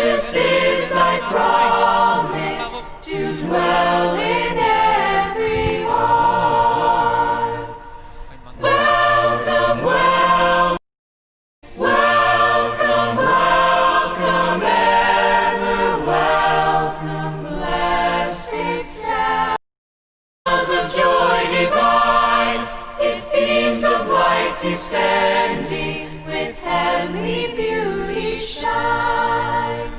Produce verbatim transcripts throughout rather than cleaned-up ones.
This is thy promise to dwell in every heart. Welcome, welcome, welcome, ever welcome, blessed sound. Of joy divine, its beams of light descending, with heavenly beauty shine.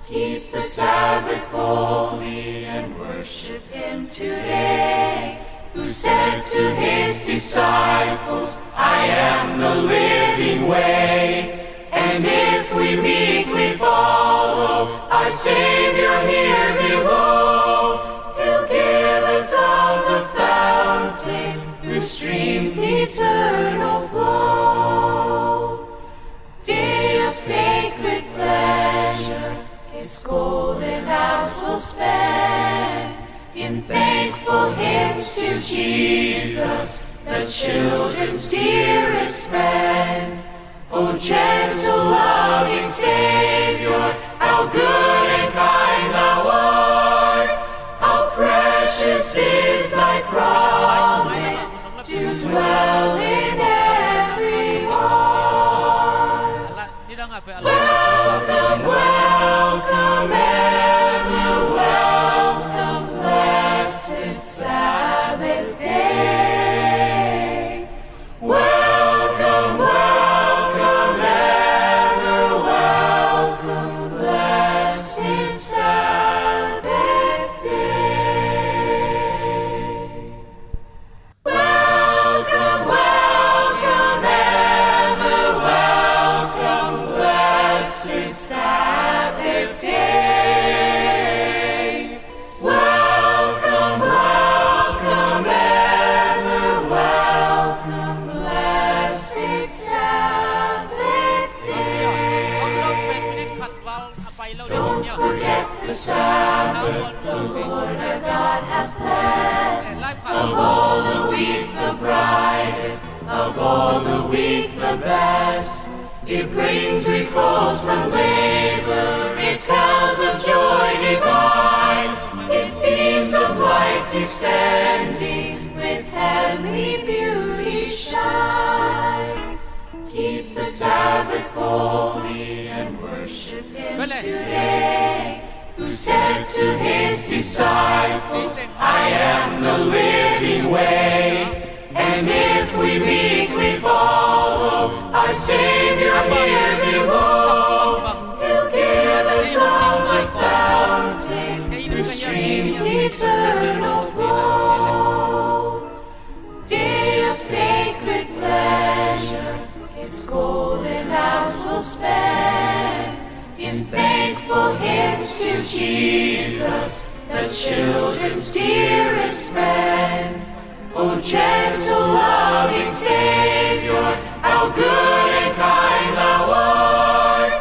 Keep the Sabbath holy and worship him today, who said to his disciples, "I am the living way." And if we meekly follow our Savior here below, he'll give us of the fountain whose streams eternal flow. Day of sacred pleasure, its golden hours we'll spend in thankful hymns to Jesus, the children's dearest friend. O gentle, loving Savior, how good and kind thou art. How precious is thy promise to dwell in every heart. Welcome, welcome, ever welcome, blessed Sabbath day. Welcome, welcome, ever welcome, blessed Sabbath day. Welcome, welcome, ever welcome, blessed Sabbath day. Welcome, welcome, ever welcome, blessed Sabbath day. Don't forget the Sabbath the Lord our God hath blessed. Of all the week the brightest, of all the week the best. It brings repose from labor, it tells of joy divine, its beams of light descending with heavenly beauty shine. Keep the Sabbath holy and worship him today, who said to his disciples, "I am the living way." And if we meekly follow our Savior here below, he'll give us of the fountain whose streams eternal flow. Day of sacred pleasure, its golden hours we'll spend in thankful hymns to Jesus, the children's dearest friend. O gentle, loving Savior, how good and kind thou art.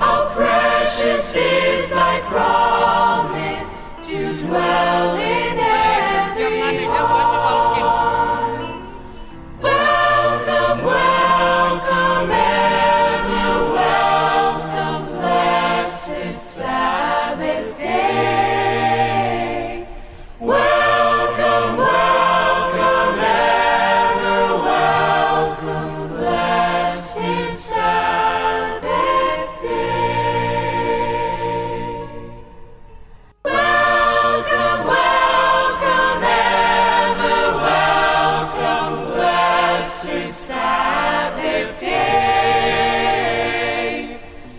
How precious is thy promise to dwell in every heart. Welcome, welcome, ever welcome, blessed Sabbath day. Welcome, welcome, ever welcome, blessed Sabbath day. Welcome, welcome, ever welcome, blessed Sabbath day.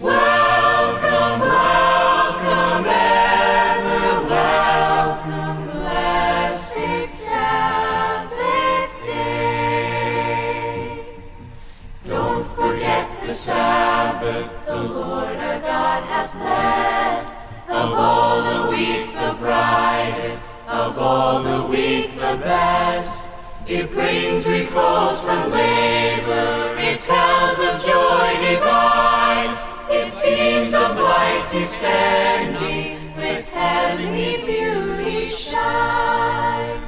Welcome, welcome, ever welcome, blessed Sabbath day. Don't forget the Sabbath the Lord our God hath blessed. Of all the week the brightest, of all the week the best. It brings repose from labor, it tells of joy divine. Its beams of light descending with heavenly beauty shine.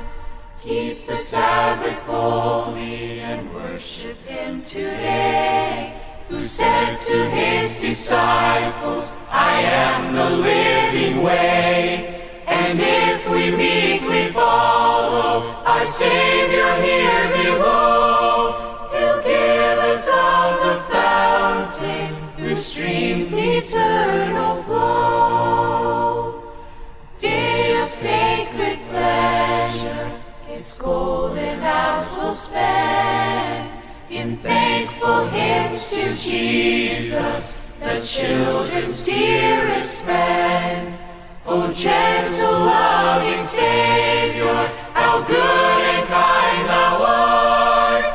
Keep the Sabbath holy and worship him today, Who said to his disciples, "I am the living way." And if we meekly follow our Savior here below, he'll give us of the fountain whose streams eternal flow. Day of sacred pleasure, its golden hours we'll spend in thankful hymns to Jesus, the children's dearest friend. O gentle, loving Savior, how good and kind thou art,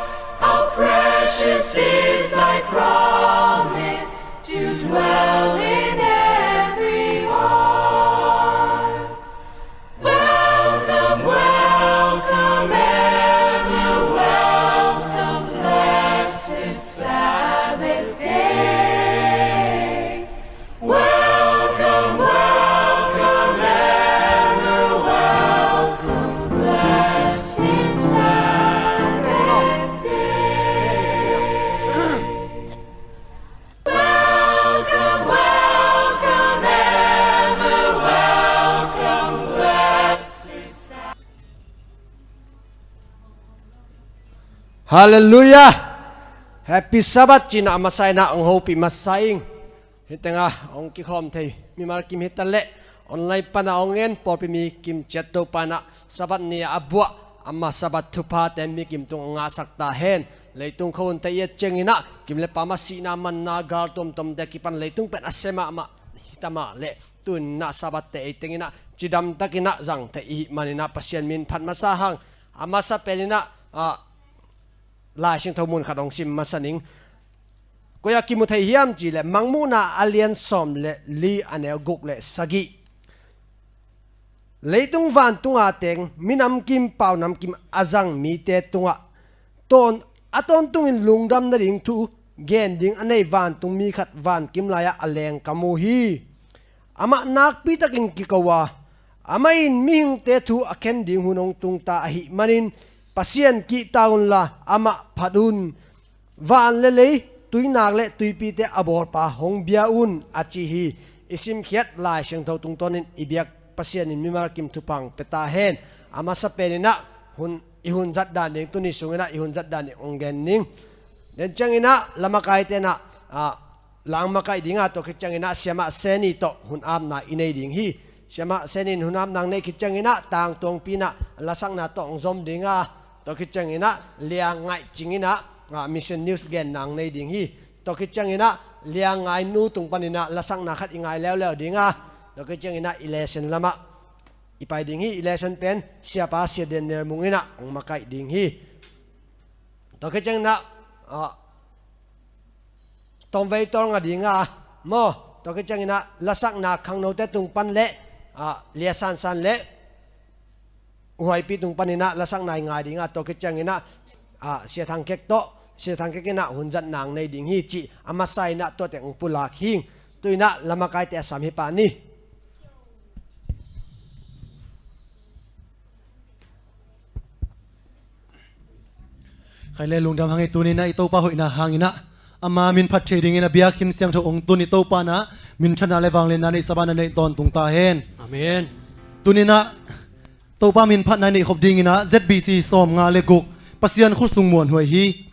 how precious is thy promise to dwell in every heart. Welcome, welcome, ever welcome, blessed Sabbath day. Welcome, welcome, ever welcome, blessed Sabbath day. Welcome, welcome, ever welcome, blessed Sabbath. Halleluiah! Happy Sabbath cih a masa in ah hong hopih masa ing. Hih tengah hong kikhawm thei mimal kim hi taleh online pan a hong en pawlpi mi kim ciat Topa in ah Sabbath ni a buah ama Sabbath thuphate mi kim tung a ngahsak ta hen. Leitung khua hun te i et ciangin ah kim le pam a sihna manna gal tuamtuamte kipan leitung pen a sia mahmah hi ta mah leh tu-in ah Sabbath te ei tengin ah cidam takin ah zang thei i hih manin ah Pasian min phat masa hang. A masa pen in ah, ah, Lai Siangtho mun khat hong sim masa ning. Koi ah kimu thei hiam cih leh Mangmuhna a lian sawm le li a neu guk le sagih. Leitung vantunga teng minam kim paunam kim a zang mite tungah tawn, a tawntungin lungdam nading thu gen ding a nei vantung mi khat vankim lai-ah a leng ka mu hi. Amah nakpi takin kiko a, amah in mihingte thu a khen ding hun hong tung ta ahih manin Pasian kihta unla amah phat un. Van le lei, tuinak le tuipite a bawlpa hong bia un, a ci hi. I simkhiat Lai Siangtho tungtawnin i biak Pasian in mimal kim thupha hong pia ta hen. A masa pen in ah hun, i hun zat dan ding, tuni sungin ah i hun zat dan ding hong gen ning. Den ciangin ah lamakaite in ah, ah, la hong makaih ding a, tua khit ciangin ah Siamah Seni tawh hun apna i nei ding hi. Siamah Seni in hun apna hong neih khit ciangin ah Tang Tuangpi in ah lasakna tawh hong zom ding a, tua khit ciangin ah Liangngaih Cing in ah, ah, Mission News genna hong nei ding hi. Tua khit ciangin ah Liangngaih Nu tung panin ah lasakna khat i ngai leuleu ding a, tua khit ciangin ah i lesson lamah i pai ding hi. I lesson pen Siapa Sia Daniel Mung in ah hong makaih ding hi. Tua khit ciangin ah, ah, Tomvei Tawlnga ding a maw, tua khit ciangin ah lasakna khangnote tung pan le, ah, Lia Sansan le Huaipi tung panin ah lasakna i ngai ding a, tua khit ciangin ah, ah, Sia Thang Kek tawh, Sia Thang Kek in ah hun zatna hong nei ding hi cih a masa in ah tuate hong pulak hing. Tu-in ah lamakaite a sam hi pah ni. Khai le lungdam hang ei. Tuni in ah i Topa hoihna hangin ah ama min phat thei dingin a biakinn siangtho hong tun i Topa in ah minthanna le vangliatna neih Sabbath na neih tawntung ta hen. Amen. Tuni in ah Topa min phatna i neih khop dingin ah Z B C sawmnga le guk, Pasian khut sung muanhuai hi.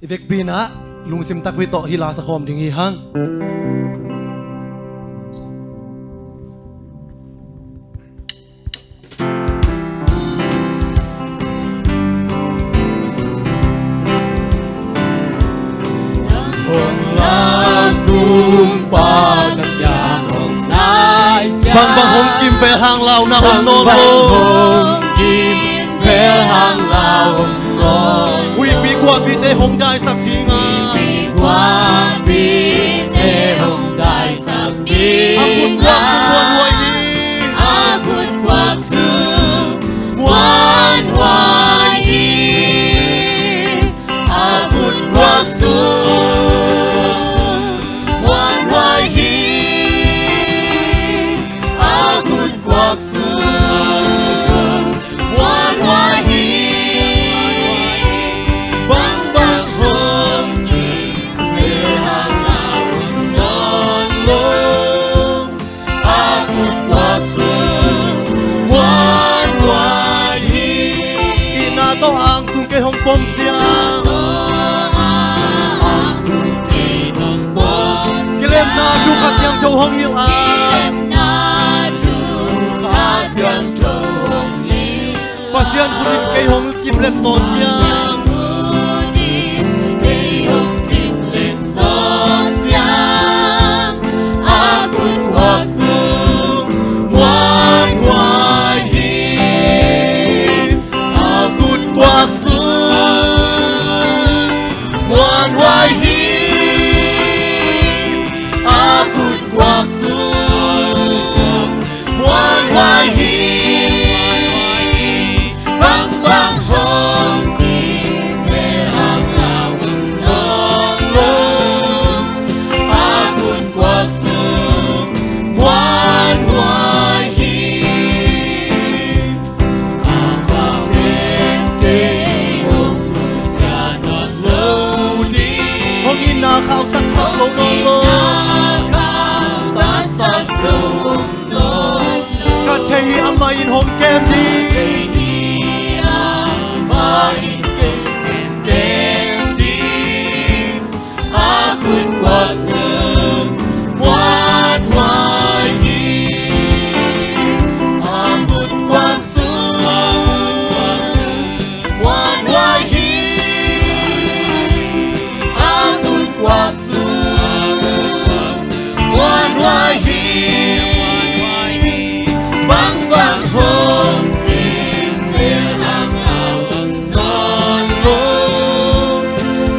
I vekpi in ah lungsim takpi tawh hih la sa khawm ding hi hang. Hong la kumpa ka kiang hong nai ciat. Bangbang hong kim vel hang lau na hong nawn lo. Bangbang hong kim vel hang lau hong nawn lo. Huihpi guahpite hong daisak ding a. Huihpi guahpite hong daisak ding a. A khutkuak sung muanhuai hi. A khutkuak sung muanhuai hi. A khutkuak sung muanhuai hi. A khutkuak sung muanhuai hi. Bangbang hong Kei hong kip let sawt ciang. Kei hong kip let sawt ciang. A khutkuak sung muanhuai hi. A khutkuak sung muanhuai hi. A khutkuak sung muanhuai hi. Bangbang hong kipelh hang lau nawn lo. A khutkuak sung muanhuai hi. A khutkuak sung muanhuai hi. Hong itna khauh taktak lo nawn lo. Ka thei hi, amah in hong kem ding. A khutkuak sung muanhuai hi. A khutkuak sung muanhuai hi. A khutkuak sung muanhuai hi. Bangbang hong kipelh hang lau nawn lo.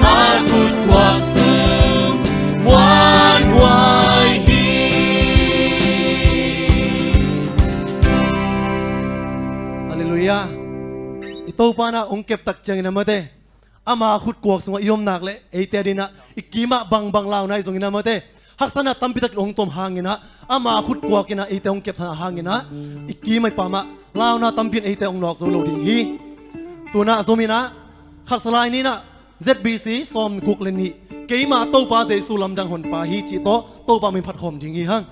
A khutkuak sung muanhuai hi. Halleluiah. I Topa in ah hong kep tak ciangin ah mate, ama khutkuak sungah i om nak leh eite ading in ah i kim ah bangbang launa i zong in ah mate, haksatna tampi tak hong tuam hangin ah, ama khutkuak in ah eite hong kep hangin ah, i kim ah i pam ah launa tampi in eite hong nawk zo lo ding hi. Tu-in ah zom in ah, khat Salai ni-in ah Z B C sawmguk le nih, Keima Topa Jesu Lamdang Honpa Hi cih tawh Topa min phat khawm ding hi hang.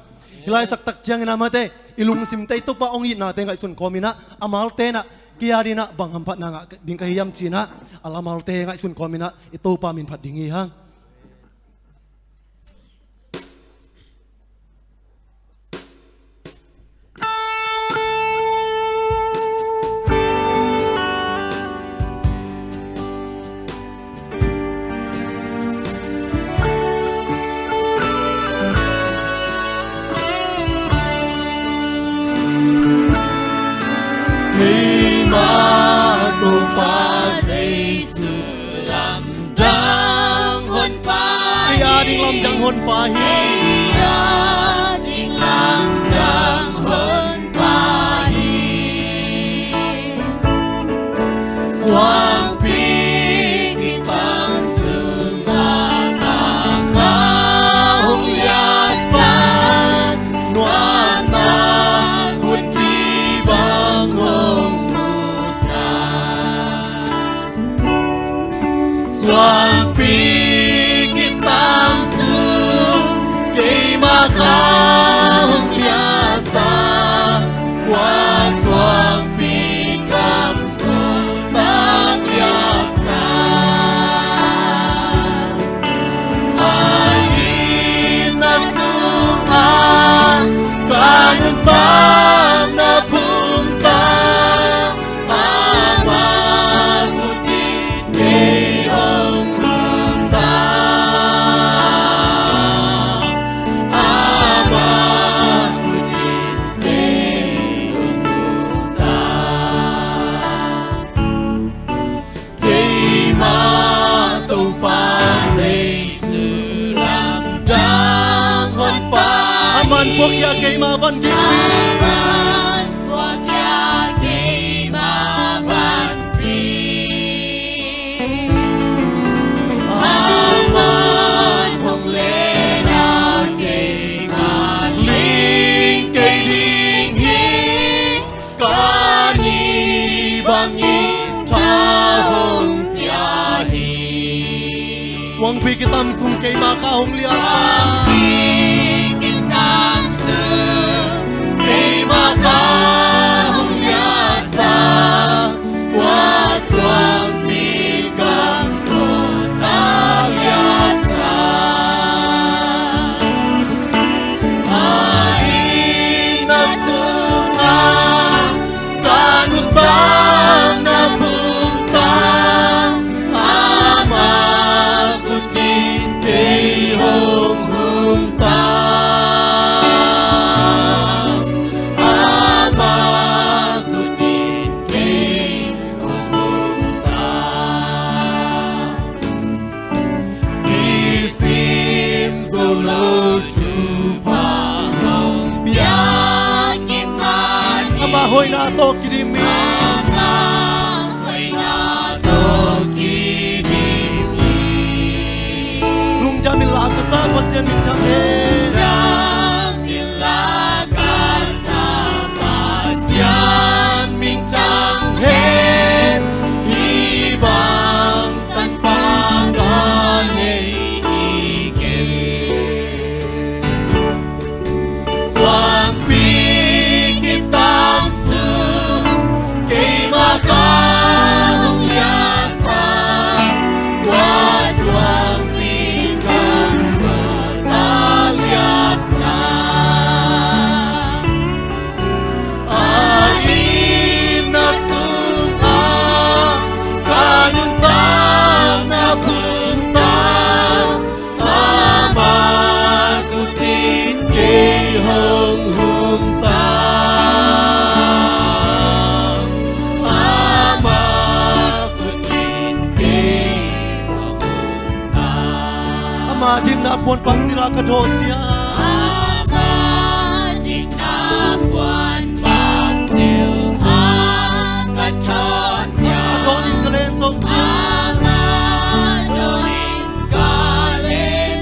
Hih lai sak tak ciangin ah mate, i lungsimte i Topa hong itnate ngaihsun kawmin ah, a malte in ah kei ading in ah bang hamphatna ngah ding ka hi hiam ci-in ah, a la malte ngaihsun kawmin ah i Topa min phat ding hi hang. Keima Topa Jesu Lamdang Honpa hi. Kei ading Lamdang Honpa hi. Kei ading Lamdang Honpa hi. Suangpi kitam sungah a kha hong liatsak, nuamna gunpi bang hong pusak. Suangpi kitam sung keima kha hong liatsak, tua suangpi kam kul tak liatsak. A itna sungah ka nuntakna pumtak, a bang kei hong nuntak. A bang kei hong nuntak. Keima Topa Jesu Lamdang Honpa hi. A man puak khia keima van gik pi. A man puak khia keima van pi. A man hong len a kei ka ling kei ding hi. Ka ni bangin tha hong pia hi. Suangpi kitam sung keima kha hong liatsak. Suangpi kitam sung keima kha hong liatsak. Tua suangpi kam kul tak liatsak. A itna sungah ka nuntakna pum Hoihna tawh kidim hi. Ama hoihna tawh kidim hi. Lungdam inla ka sa Pasian minthang hen. Lungdam inla ka sa Pasian minthang hen. Hih bang tanpa ka nei hi kei. Suangpi kitam sung keimah ka hong liaksak, tua suangpi tang tua ka liaksak. A itna sungah ka nuntakna pumtak, Ama khut in kei hong humtak. Ama khut in kei hong humtak. Ama dikna puan pak sila ka thawh ciang. Ama dikna puan pak sila ka thawh ciang. Ama dawnin ka leng to ciang. Ama dawnin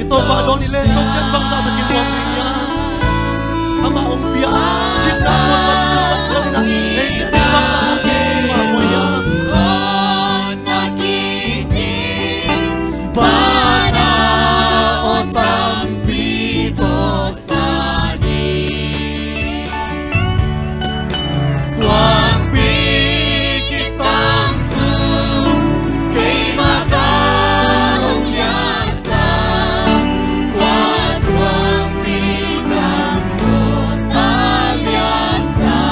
I Topa dawn i lentong ciang bangzah takin nuam ding hiam? Amah hong pia dikna puan bangzah takin a, eite ding bangzah takin nuam hiam? Vanah aw tampi tawh sa ding. Suangpi kitam sung keimah ka hong liaksak, tua suangpi tang tua ka liaksak.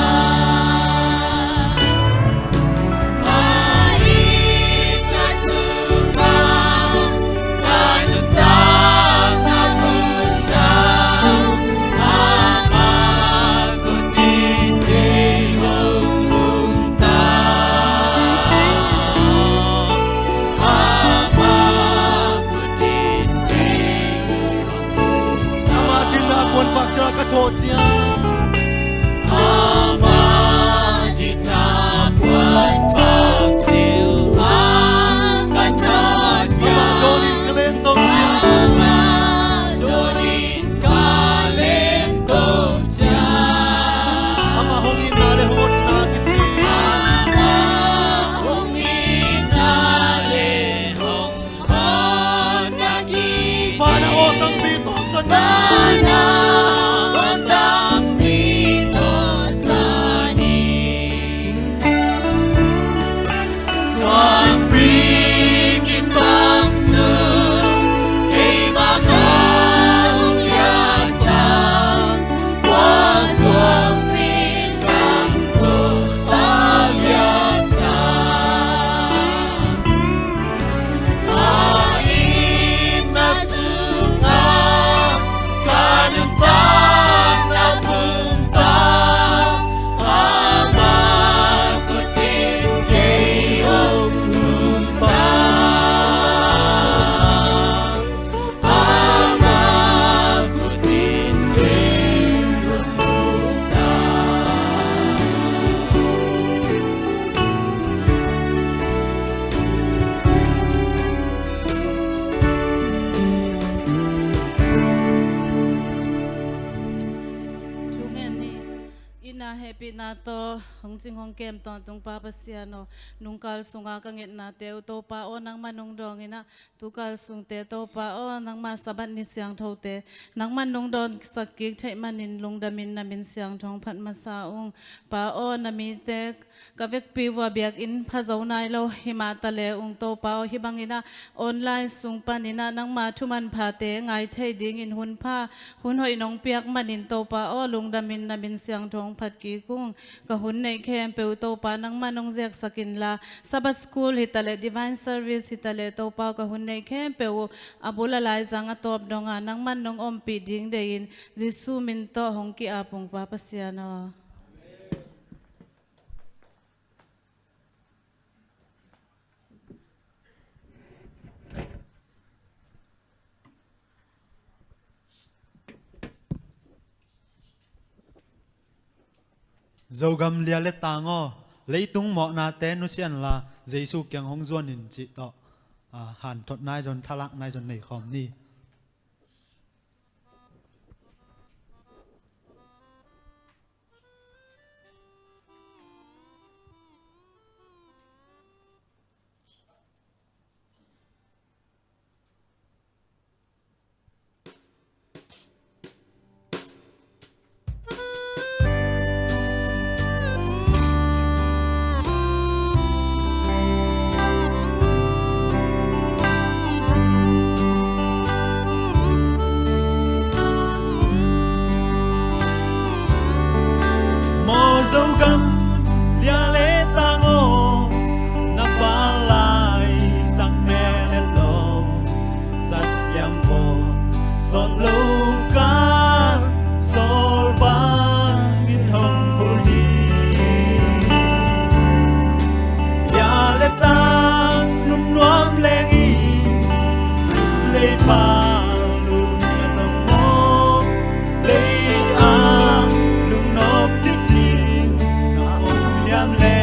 Ama dikna puan pak sila ka thawh ciang. Ama dikna puan pak sila ka thawh ciang. Ama dawnin ka lentong ciang. Ama dawnin ka lentong ciang. Ama hong itna le hong otna kici. Ama hong itna le hong Vanah aw tampi tawh sa ni. Vanah aw tampi tawh sa ni. Suangpi kitam sung keimah ka hong liaksak, tua suangpi tang tua ka liaksak. Thungen ni. Itna hehpihna tawh hong cing hong kem tawntung Pa Pasian aw, nungkal sunga ka ngetnate uh Topa aw, nangmah nong dawng in ah, tukal sungte Topa aw, nangmah Sabbath ni siangthote nangmah nong dawnsak kik theih manin lungdamin na min siangtho hong phat masa ung. Pa aw, na mite ka vekpi vua biakinn pha zo nai lo hi mah ta le ung Topa aw, hih bangin ah online sung panin ah nangma thumanphate ngai thei dingin hun pha, hun hoih nong piak manin Topa aw, lungdamin na min siangtho hong phat kik ung. Ka hun neih khempeuh Topa nangman hong ziaksak inla, Sabbath School hi ta leh, Divine Service hi ta leh Topa aw, ka hun neih khempeuh uh a bul a laizang a tawp donga nangman nong ompih ding deihin Jesu min tawh hong ki-ap ung Pa Pasian aw. Zogam lia le tang aw, leitung mawhnate nusia inla, Jesu kiang hong zuan in cih tawh, a, hanthot nai zong, thalak nai zong nei khawm ni. Maw Zogam lia le tang aw, na pa lai sak mel et lo, sat siam ko sawt lo kan sawl bangin hong phul hi. Lia le tang lungnuam leng in, sum lei pha lun na zong maw, lei a lungnop kik cing na om hiam le.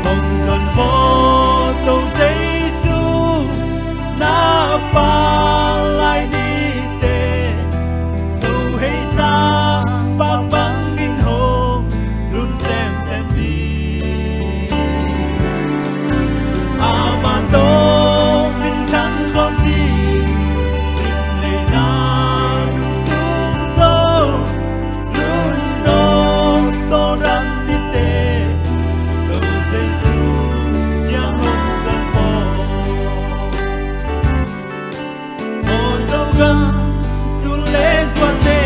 Hong zuan maw To Jesu, na pa lai nite, so hei sa pak bangin hong lun semsem ni. Ama tawh minthang khawm ni, sim leina nung sung zo, lun dawng tawh dam dite, To Jesu kiang hong zuan maw. Aw Zogam, tu le zuate,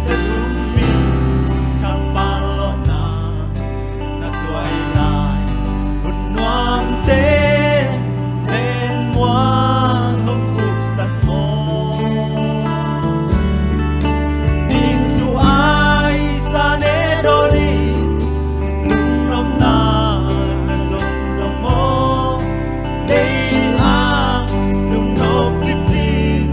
sia sum minthang pan lawhna, na tuai lai hun nuamte, len mual hong khupsak maw. Ningzu aisa ne dawn in, lungnopna na zong zong maw. Lei a lungnop kik cing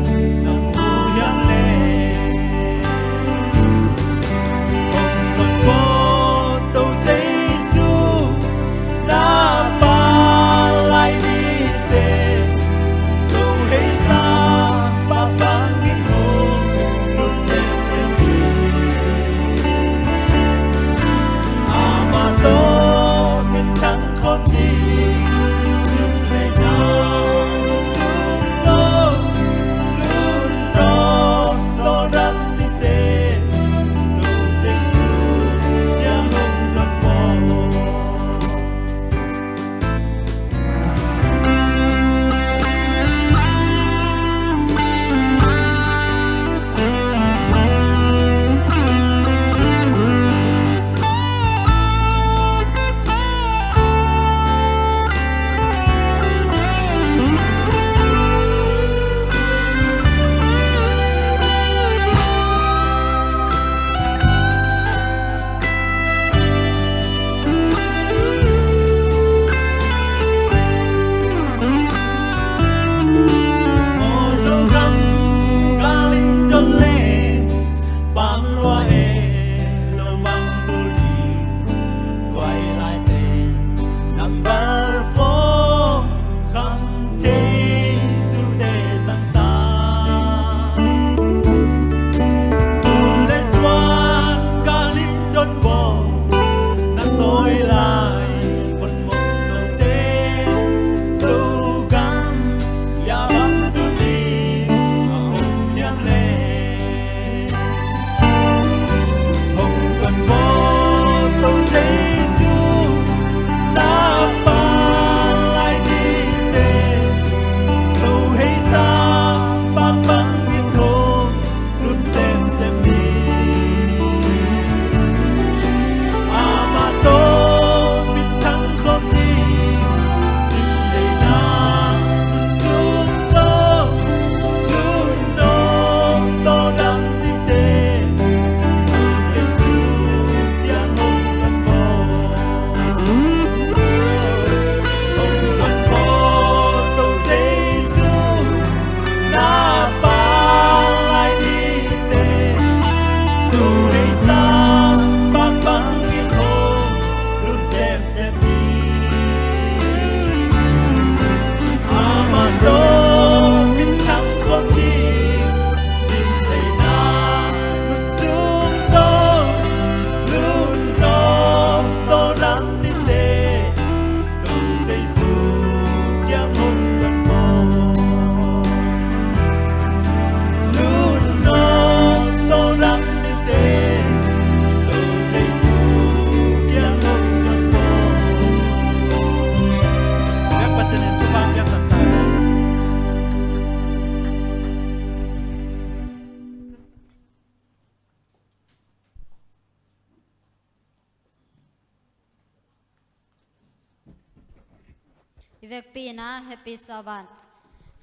I vekpi in ah happy Sabbath.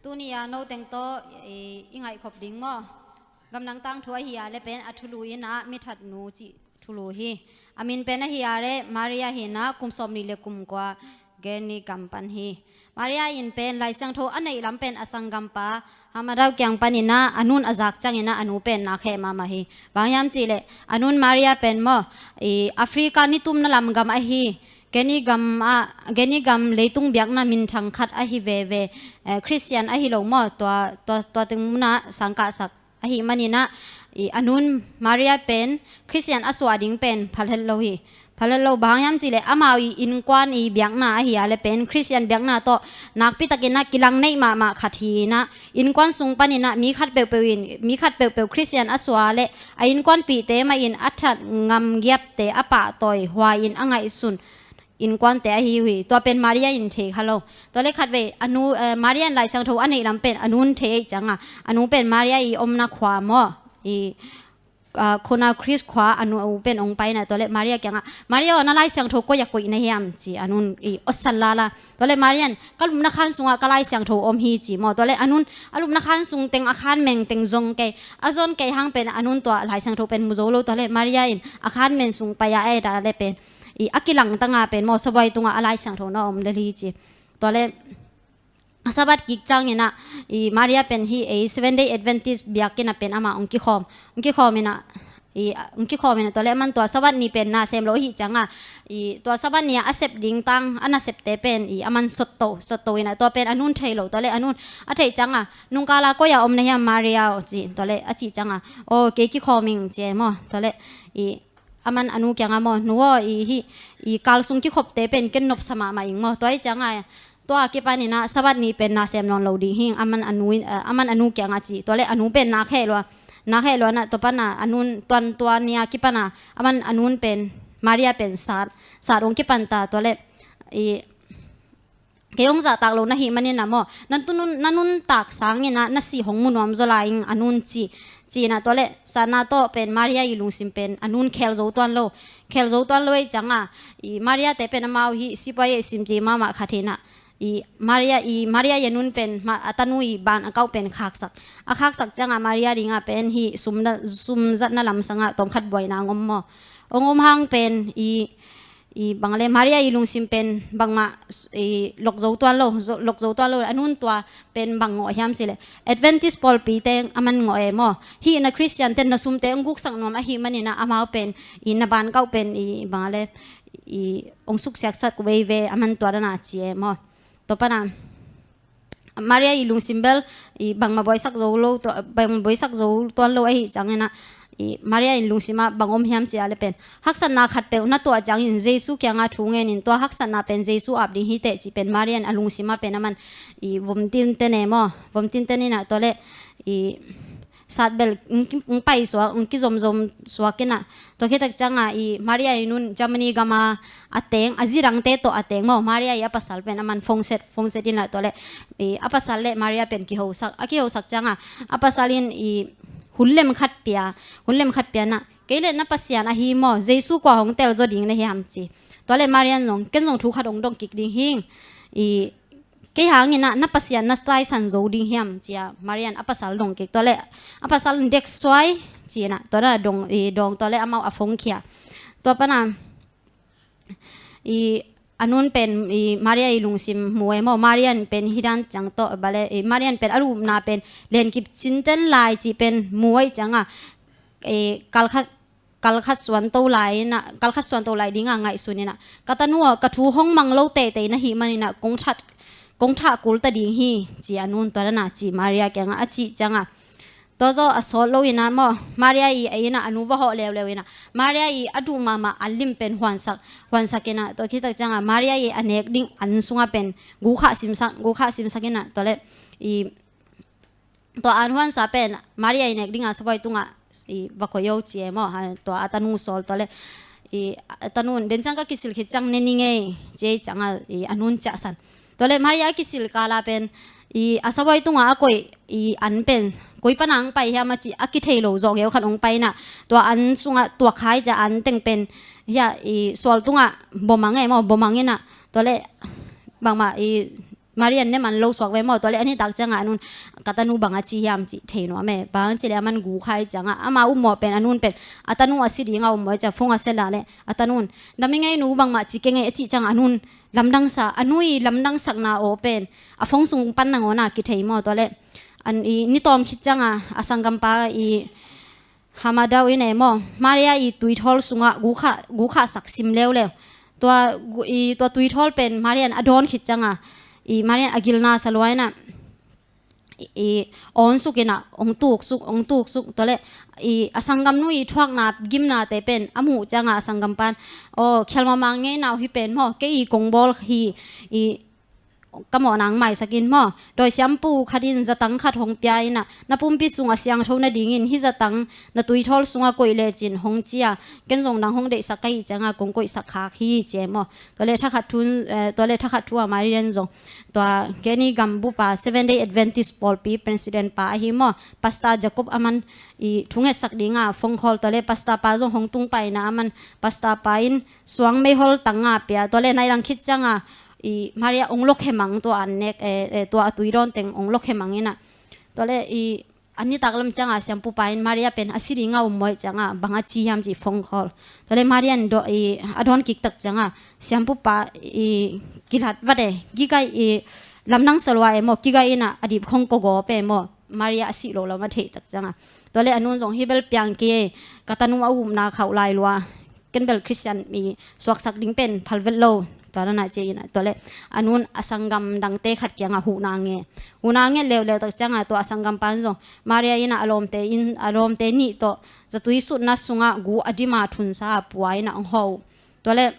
Tuni a noteng tawh i, i ngaihkhop ding maw? Gamdang tangthu ahi a le pen a thulu in ah mithatnu cih thulu hi. A min pen ahi a le Maria hi in ah kum sawmnih le kum kua Guinea gam pan hi. Maria in pen Lai Siangtho a neih lam pen a sanggampa Hamadau kiang panin ah a nun a zak ciangin ah a nu pen nak heh mahmah hi. Bang hiam cih leh a nun Maria pen maw, i Africa nitumna lam gam ahi, Guinea gam ah, Guinea gam leitung biakna minthang khat ahi veve, eh, Christian ahi lo maw, tua, tua, tua teng munah sangkahsak ahi manin ah, i a nun Maria pen Christian a suah ding pen phalhet lo hi. Phalhet lo bang hiam cih leh amau i innkuan i biakna ahi a le pen Christian biakna tawh nakpi takin ah kilang neih mahmah khat hi in ah, innkuan sung panin ah mi khat peuhpeuh in, mi khat peuhpeuh Christian a suah le a innkuanpihte mah in a that ngamgiapte a pahtawi huai in a ngaihsun innkuante ahi uh hi. Tua pen Maria in thei kha lo. Tua le khatvei a nu, eh, Maria in Lai Siangtho a neih lam pen a nun thei ahih ciangah a nu pen Maria i omna khua maw, i, ah, Conakry khua a nu pen ong pai in ah tua le Maria kiangah, "Maria aw, na Lai Siangtho koi ah koih na hiam?" ci a nun i otsan lala. Tua le Maria in, "Ka lupna khan sungah ka Lai Siangtho om hi," ci maw. Tua le a nun a lupna khan sung teng a khan meng teng zong kei, a zon kei hang pen a nun tua Lai Siangtho pen mu zo lo. Tua le Maria in a khan meng sung pai a, eh, tua le pen i a kilang tanga pen maw sabuai tungah a Lai Siangtho na om lel hi ci. Tua le a Sabbath kik ciangin ah i Maria pen hi ei Seven Day Adventist biakinn ah pen amah ong kikhawm, ong kikhawm in ah, i, ong kikhawm in ah tua le aman tua Sabbath ni pen na sem lo ahih ciangah, i tua Sabbath ni ah a sep ding tang a nasepte pen i aman sotto, sotto in ah tua pen a nun thei lo. Tua le a nun a theih ciangah, "Nungkala koi ah om na hiam Maria aw?" ci. Tua le a cih ciangah, "Aw, kei kikhawm ing," ci e maw. Tua le i aman a nu kiangah maw, "Nu aw, i hi, i kal sung kikhopte pen ken nopsa mahmah ing maw. Tua ahih ciangah tua a kipan in ah Sabbath ni pen na sem nawn lo ding hi ing," aman a nu in, eh, aman a nu kiangah ci. Tua le a nu pen nak heh lua, nak heh lua in ah tua pan ah a nun tuan tua ni a kipan ah aman a nun pen Maria pen sat, sat ong kipan ta. Tua le i kei hong zahtak lo na hih manin ah maw, na tu nun, na nuntak sangin ah na sih hong mu nuam zaw lai ing, a nun ci, ci in ah tua le satna tawh pen Maria i lungsim pen a nun khel zo tuan lo, khel zo tuan lo ahih ciangah i Maria te pen amau hi sipuai i sim ci mahmah khat hi in ah, i Maria, i Maria i a nun pen ma-, a tanu i ban a kauh pen khaksak, a khaksak ciangah Maria dingah pen hi sum na, sum zatna lam sangah tawmkhat buaina ong om maw. Ong om hang pen i i bang le Maria i lungsim pen bangmah s-, i lok zo tuan lo, zo, lok zo tuan lo. A nun tua pen bang ngawh hiam cih leh Adventist pawlpite aman ngawh e maw. Hih na Christian ten na sumte ong guksak nuam ahih manin ah amau pen i na ban kauh pen i bang le i ong suksiaksak veve aman tua dan a ci e maw. Tua pan ah Maria i lungsim bel i bangmah buaisak zo lo, tua, bangmah buaisak zo tuan lo ahih ciangin ah, i Maria in lungsim ah bang om hiam cih leh pen haksatna khatpeuh na tuah ciangin Jesu kiangah thu ngen in, tua haksatna pen Jesu ap ding hi teh cih pen Maria in a lungsim ah pen aman i vom tinten e maw, vom tinten in ah tua le i sat bel ong ki-, ong pai suak, ong kizomzom suak in ah. Tua khit tak ciangah i Maria i nun Germany gam a a teng, a zi dangte tawh a teng maw. Maria i a pasal pen aman phone set, phone set in ah tua le i a pasal le Maria pen kihosak, a kihosak ciangah a pasal in i hun lem khat pia, hun lem khat pia in ah, "Kei le na Pasian ahi maw, Jesu kua hong tel zaw ding na hiam?" ci. Tua le Maria in zong, "Ken zong thu khat ong dong kik ding hi ing, i kei hangin ah na Pasian na taisan zo ding hiam?" ci a Maria in a pasal dong kik. Tua le a pasal in, "Dek suai," ci in ah tua dan a dong, i dong, tua le amau a phone khia. Tua pan ah i a nun pen i Maria i lungsim mu e maw. Maria in pen hih dan ciang tawh bale, i Maria in pen a lupna pen len kip cinten lai cih pen mu ahih ciangah, i kal khat, kal khat suan to lai in ah, kal khat suan to lai ding a ngaihsun in ah, "Ka tanu aw, ka thu hong mang lo teitei na hih manin ah kong that, kong thah kul ta ding hi," ci a nun tua dan a ci Maria kiangah, a cih ciangah. Tua zaw a sawt lo in ah maw, Maria i a inn ah a nu va hawh leuleu in ah, Maria i a duh mahmah an lim pen huansak, huansak in ah, tua khit tak ciangah Maria i a nek ding an sungah pen gukhah simsak, gukhah simsak in ah, tua le i tua an huansa pen Maria i nek ding a sabuai tungah i va koih o ci e maw, ha, tua a tanu sawl. Tua le i a tanu in, "Den ciang ka kisil khit ciang ne ning ei," ci e ciangah i a nun ciahsan. Tua le Maria a kisil kala pen i a sabuai tungah a koih i an pen koi pana ong pai hiam a cih a kithei lo zawh ngeu khat ong pai in ah, tua an sungah tuak khai ciah an teng pen hia i sual tungah bom ang e maw, bom ang in ah, tua le bangmah i Marian ne man lo suak ve maw. Tua leh a nitak ciangah a nun ka tanu bang a ci hiam cih thei nuam e. Bang ci leh a man gu kha hi ciangah ama ummawh pen a nun pen a tanu a si dingah ummawh hi ciah phone a sela leh a tanun dam i ngei nu, bangmah ci kei ngei a cih ciangah a nun lamdang sa, a nu i lamdang sakna aw pen a phone sung pan nangawnah kithei maw. Tua leh an i ni tawm khit ciangah a sanggampa i Hamadau in e maw, Maria i tuithawl sungah gu khah, gu khahsak sim leuleu. Tua gu-, i, tua tuithawl pen Maria in a dawn khit ciangah i Maria in a gilna sa lua inah i, i awn suk inah hong tuksuk, hong tuksuk. Tua leh i a sanggamnu i thuakna gimnate pen a muh ciangah a sanggampa in, aw, khial mahmah ngei nau hi pen maw, kei i kong bawl hi, i ka mawh nang maisak in maw. Dawi siampu khat in zatang khat hong pia inah na pumpi sung a siangtho nadingin hih zatang na tuithawl sungah koih lecin hong ci a, ken zong nang hong deihsak ka hih ciangah kong koihsak khak hi ci e maw. Tua leh thakhat thu, eh, tua leh thakhat thu a Marian zong tua Kenya gam bupa Seven Day Adventist pawlpi president pa ahi maw, Pastor Jacob a man i thungetsak dingah phone call. Tua leh pastor pa zong hong tung pah inah a man pastor pa in suang meihol tang nga pia. Tua leh nai lang khit ciangah i Maria ong lok hemang tua an nek, eh, eh, tua a tui dawn teng ong lok hemang inah. Tua leh i a nitak lam ciangah siampupa in Maria pen a si dingah um mawi ciangah bang a ci hiam cih phone call. Tua leh Maria in do-, i a dawn kiktak ciangah siampupa i kilat vat e, kigai i lamdang sa lua e maw, kigai inah a dip khong kogawp e maw. Maria a sih lo lam a theih cak ciangah. Tua leh a nun zong hi bel piang kei e, ka tanu a upna khauh lai lua. Ken bel Christian mi suaksak ding pen phal vet lo. Tua na na ci inah tua leh a nun a sanggam dangte khat kiangah huhna nge. Huhna nge leuleu tak ciangah tua a sanggampa in zong Maria inah a lawmte in, a lawmte nih tawh zatui sutna sungah gu a dima thunsa a pua inah hong hawh uh. Tua leh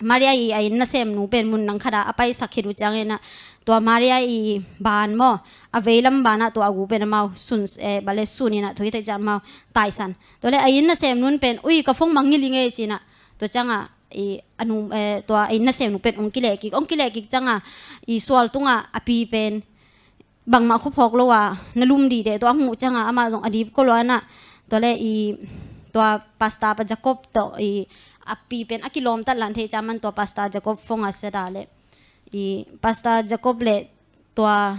Maria i a inn nasemnu pen mun nang khatah a paisak khit uh ciang inah tua Maria i ban maw, a veilam banah tua a gu pen amau sun, eh, bale sun inah thu hi tak ciang amau taisan. Tua leh a inn nasemnu in pen, ui, ka phone mangngilh i ngei ci inah. Tua ciangah i a nu, eh, tua a inn nasemnu pen ong kileh kik, ong kileh kik ciangah i sual tungah a pi pen bangmah khuaphawk lo a na lum dih deh tua a hmuh ciangah amah zong a dip kua lua inah. Tua leh i tua pastor pa Jacob tawh i a pi pen a kilawmtat lan thei ciang man tua pastor Jacob phone a sela leh i pastor Jacob leh tua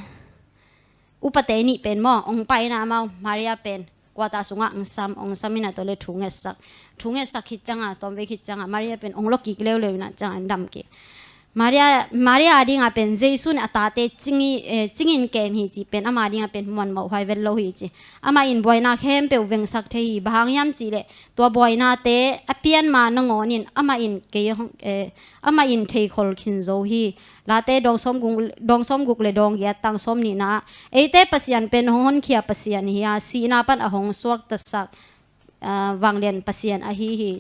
upate nih pen maw ong pai inah amau Maria pen quarter sungah ong sam, ong sam inah tua leh thu ngetsak. Thu ngetsak khit ciangah, tawmvei khit ciangah Maria pen ong lok kik leuleu inah ciangah dam kik. Maria, Maria a dingah pen Jesu in a tate cing i, eh, cingin kem hi cih pen ama dingah pen muanmawh huai vet lo hi ci. Amah in buaina khempeuh vengsak thei hi. Bang hang hiam cih leh tua buainate a pian ma nangawn in amah in kei hong, eh, amah in theikhol khin zo hi. Late dawng sawmguk, dawng sawmguk leh dawng giat tang sawmnihna ah eite Pasian pen hong honkhia Pasian hi a, sihna pan a hong suaktasak, ah, vanglian Pasian ahi hi.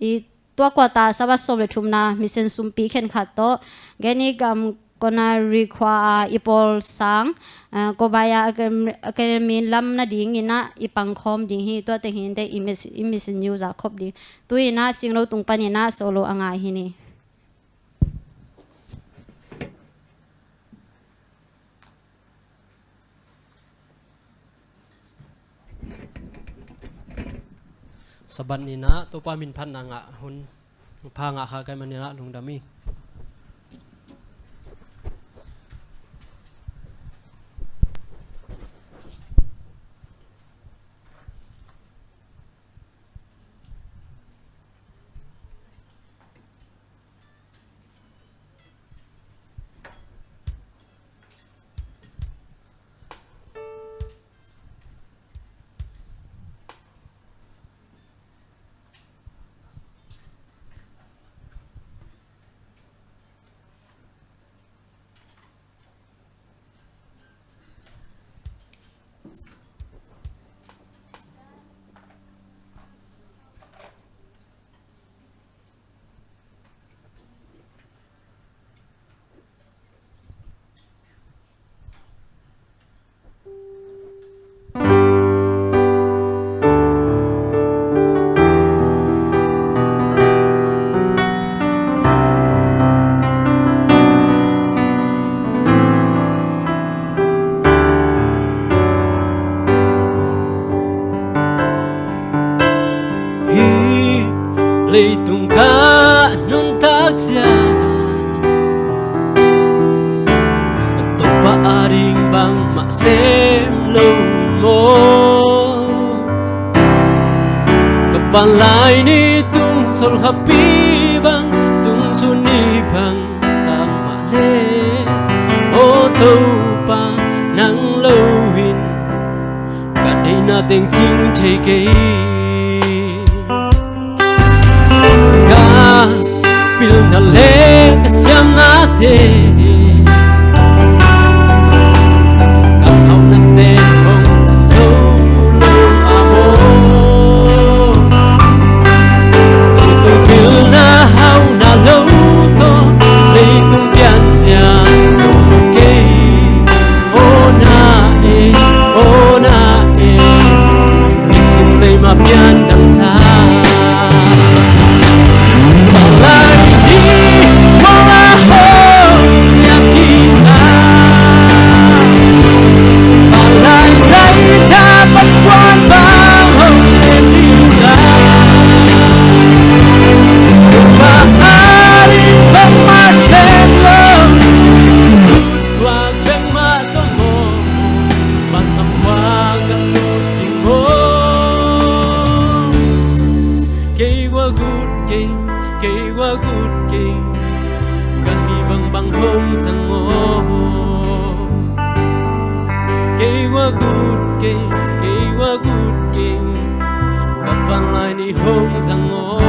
I tua quarter Sabbath sawm leh thumna mission sumpi khenkhat tawh Kenya gam Conakry khua a i pawl sang, ah, Kobaya Academy, Academy lam nading inah i pangkhawm ding hi. Tua teng hi inteh i mis-, i mission news ah khop ding. Tu inah singlo tung pan inah solo a ngai hi ni. Sabbath ni-in ah Topa min phatna ngah hun pha ngah kha ka hih manin ah lungdam hi. Hih leitung ka nuntak ciang sem lo maw? Ka palai ni tung solkhapi bang, tung sun ni bang tang mah leh, aw Topa nang lo in ka deihna teng cing thei kei. Ka pilna le ka siamnate, ka haunate hong cin zo lo a maw? Leitung pilna hauna lo tawh leitung pianzia zo kei. Aw na e, aw na e, nisim leima pian dangsa. Palai ni, palai ho, ya ki na. Palai zai ta, palai kuan bang ho, ya ki na. Palai bang ma sen lo. Tua bek mah tawh maw, bang tam bang ka lut ding maw? Kei gua gut kei, kei gua gut kei, ka hih bangbang hong zang maw? Kei gua gut kei, kei gua gut kei, ka palai ni hong zang maw?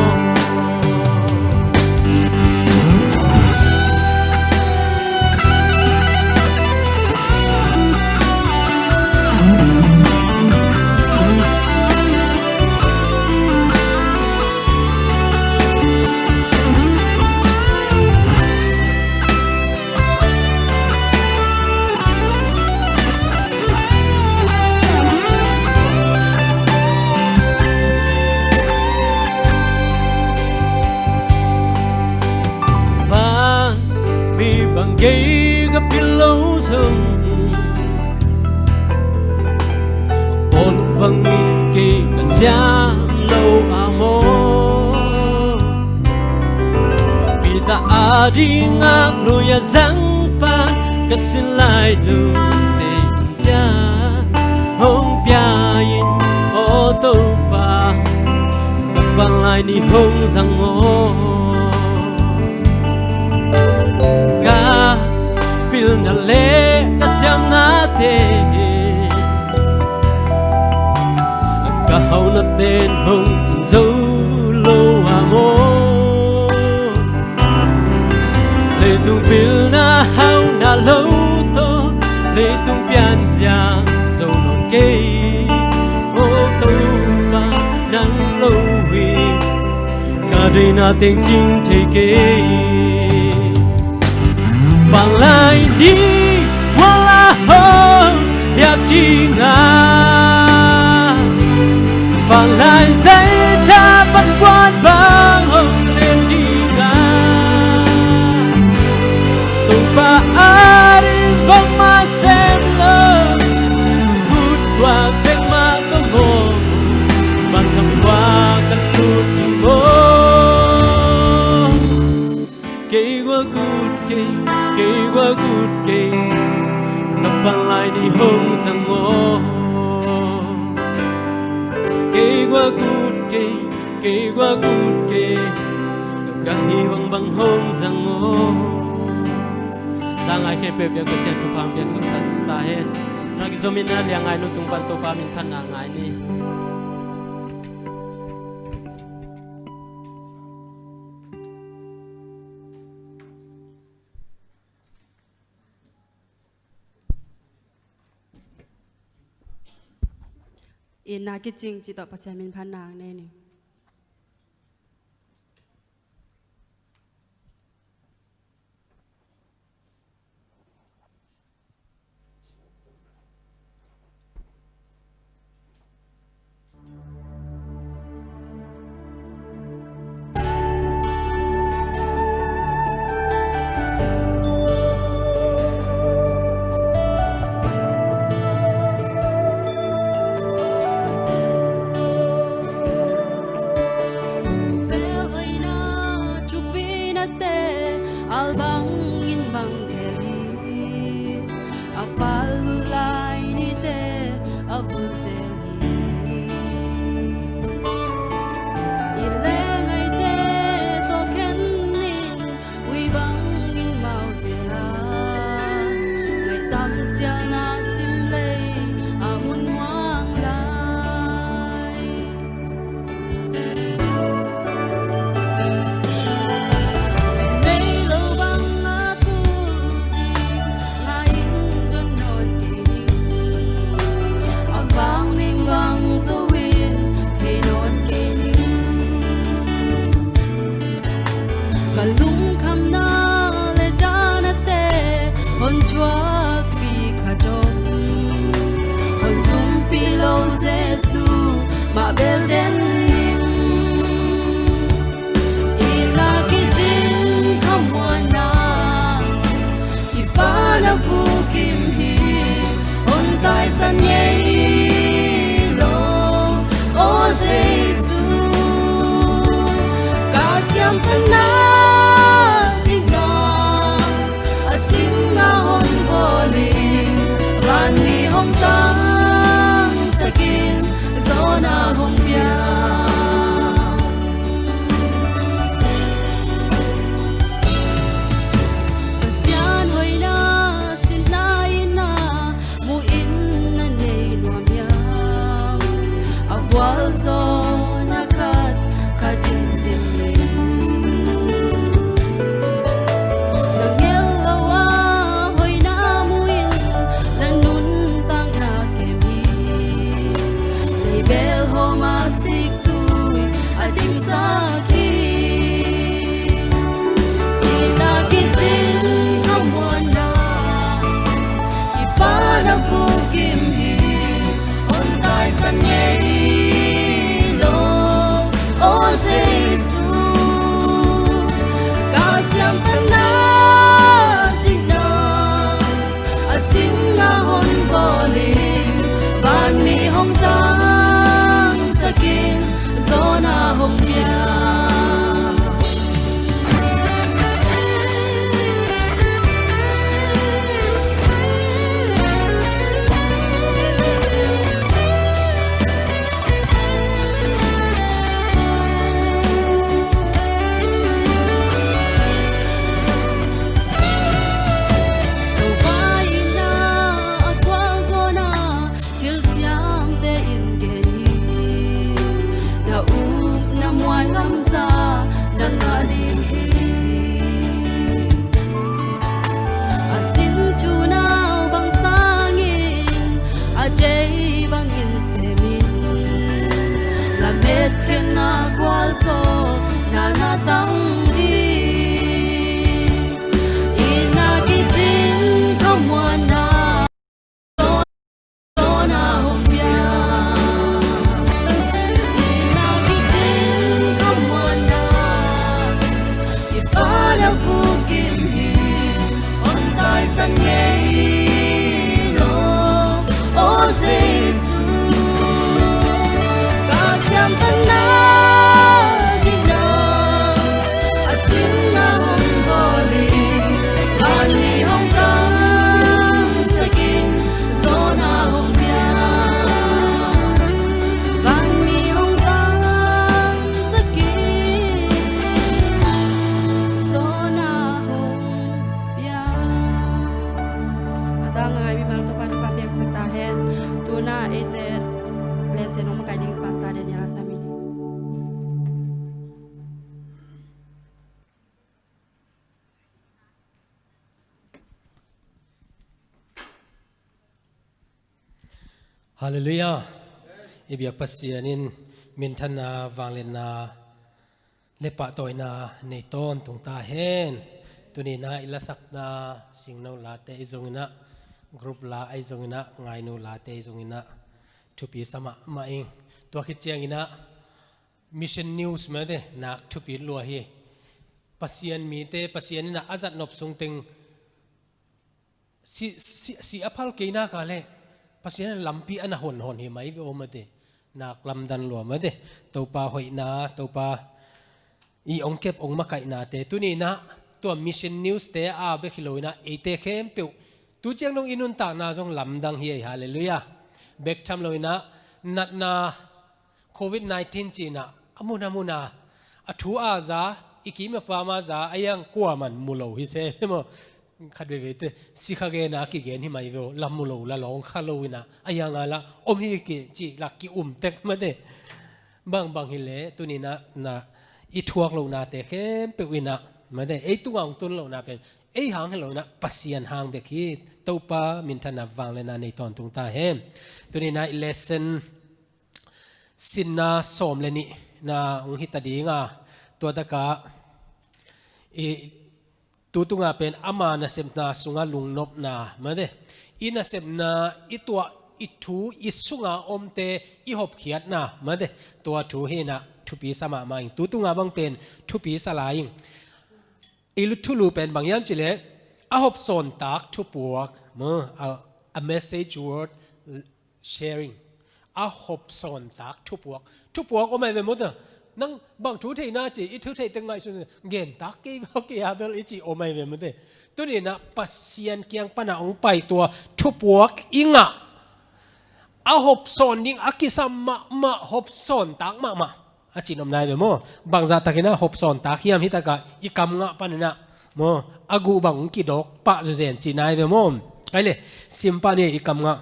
Van mi bang kei ka pil lo zong, Paul bangin kei ka siam lo a maw? Peter adingin lui a zangpa ka sin lai lungte in ciah hong pia in, aw Topa, ka palai ni hong zang aw. Ka pilna le ka siamnate, ka haunate in hong cin zo lo a maw? Leitung pilna hauna lo tawh leitung pianzia zo nawn kei. Aw Topa nang lo hi, ka deihna teng cing thei kei. Palai ni, wala ho, liap ding a. Palai zai ta, pan kuan bang hong lem ding a. Topa ading bangmah sem lo, kut kua bek mah ka maw, bang kam kua ka lut ding maw? Kei gua gut kei, kei gua gut kei, ka palai ni hong zang aw. Kei gua gut kei, kei gua gut kei, ka hih bangbang hong zang aw. Zangai khempeuh biak Pasian thupha hong piak suk ta hen. Na kizomin a liangngai nu tung pan Topa min phatna ngai ni. Itna kicing cih tawh Pasian min phatna nei ni. Mah bel den ning, i na kicing khamuanna, i pa na bukim hi, hong taisan ngei lo, aw Jesu, ka siamthatna dingna, a cingna hong bawlin, vanmi hong tangsakin, zawna hong pia. Pasian hoihna cinna in na mu in na nei nuam hiam? A vualzawlna khat khat in sim in. Na ngel lo a hoihna mu in na nuntakna kem hi. Lei bel hawm a sik tui a dingsak hi. I na kicing khamuanna, i pa na bukim hi, hong taisan ngei lo, aw Jesu, ka siamthatna dingna, a cingna hong bawlin, vanmi hong tangsakin, zawna hong pia. Thilsiamte in gen hi, na upna muan lamsa na ngah ding hi. A sin thunau bang sangin, a dei bangin semin, lamet khenna gualzawhna na tang ding. I na kicing khamuanna, zawna hong pia. I na kicing khamuanna, i pa na bukim hi, hong taisan ngei lo, aw Jesu, ka siamthatna dingna, a cingna hong bawlin, vanmi hong tangsakin, zawna hong pia. Vanmi hong tangsakin, zawna hong pia. A za ngai mimal Topa, Topa piaksak ta hen. Tuna eite lesson hong makaih ding Pastor Daniel a sam hi ni. Halleluiah. I biak Pasian in minthanna, vangliatna le pahtawina nei tawntung ta hen. Tuni-in ah i lasakna, singno late ahi zongin ah, group la ahi zongin ah, ngainu late ahi zongin ah, thupi sa mahmah ing. Tua khit ciangin ah, Mission News mah te, nak thupi lua hi. Pasian mite, Pasian in ah a zat nop sung teng si, si, si a phal kei nak leh, Pasian in ah lampi a na honhon hi mai ve aw mah te. Nak lamdang lua mah te. Topa hoihna, Topa i ong kep ong makaihnate. Tuni-in ah, tua Mission News te a bek hi lo-in ah, eite khempeuh tu ciang dong i nuntakna zong lamdang hi ei, halleluiah. Bek tham lo-in ah, natna, covid nineteen ci-in ah, a mun a mun a, a thu a za, i kim a pam a za, a hiang kuaman mu lo hi se maw. Khat veivei te, sikha gen a kigen hi mai ve aw, la mu lo, la lawng kha lo-in ah, a hiang a la om hi kei cih la ki-um tek mah te. Bangbang hi leh, tuni-in ah, na, i thuak lohnate khempeuh in ah, mah te, ei tungah hong tun lohna pen, ei hang hi lo-in ah, Pasian hang bek hi. Topa minthanna, vangliatna nei tawntung ta hen. Tuni-in ah i lesson, sinna sawm le nihna hong hi ta ding a, tua tak ah i tu tungah pen ama nasepna sungah lungnopna, mah te. I nasepna, i tuah i thu i sunga omte i hopkhiatna mate, tua thu hinah thupi sa mahmah ing. Tu tunga bang pen thupi sa lai ing. I thulu pen bang hiam cileh, a hopsawntak thupuak maw, a, a message worth sharing. A hopsawntak thupuak. Thupuak om ai ve maw ta. Nang bang thu theihna ci, i thu theih teng ngaihsun, gentak kei ve, kei a bel i ci om ai ve maw te. Tuninah Pasian kiang pana hong pai tua thupuak i ngah, a hopsawn ding a kisam mahmah, hopsawntak mahmah a cin om nai ve maw. Bangzah takinah hopsawntak hiam, hitakah i kam ngah paninah maw, a guh bang hong kidawk pah zuzen ci nai ve maw. Ai le, simpah ni, i kam ngah.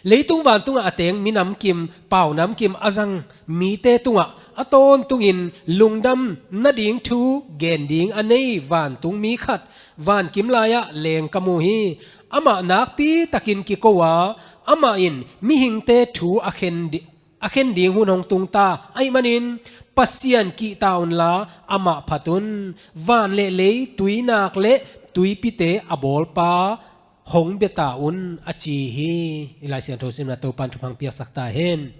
Leitung vantungah a teng minamkim, paunamkim a zang mite tungah a tawntungin lungdam nading thu gen ding a nei vantung mi khat vankim lai-ah leng ka mu hi. Amah nakpi takin kiko a, amah in mihingte thu a khen di-, a khen ding hun hong tung ta ahih manin Pasian kihta unla amah phat un. Van le lei, tuinak le tuipite a bawlpa hong bia ta un, a ci hi. I Lai Siangtho simna Topan thupha piaksak ta hen.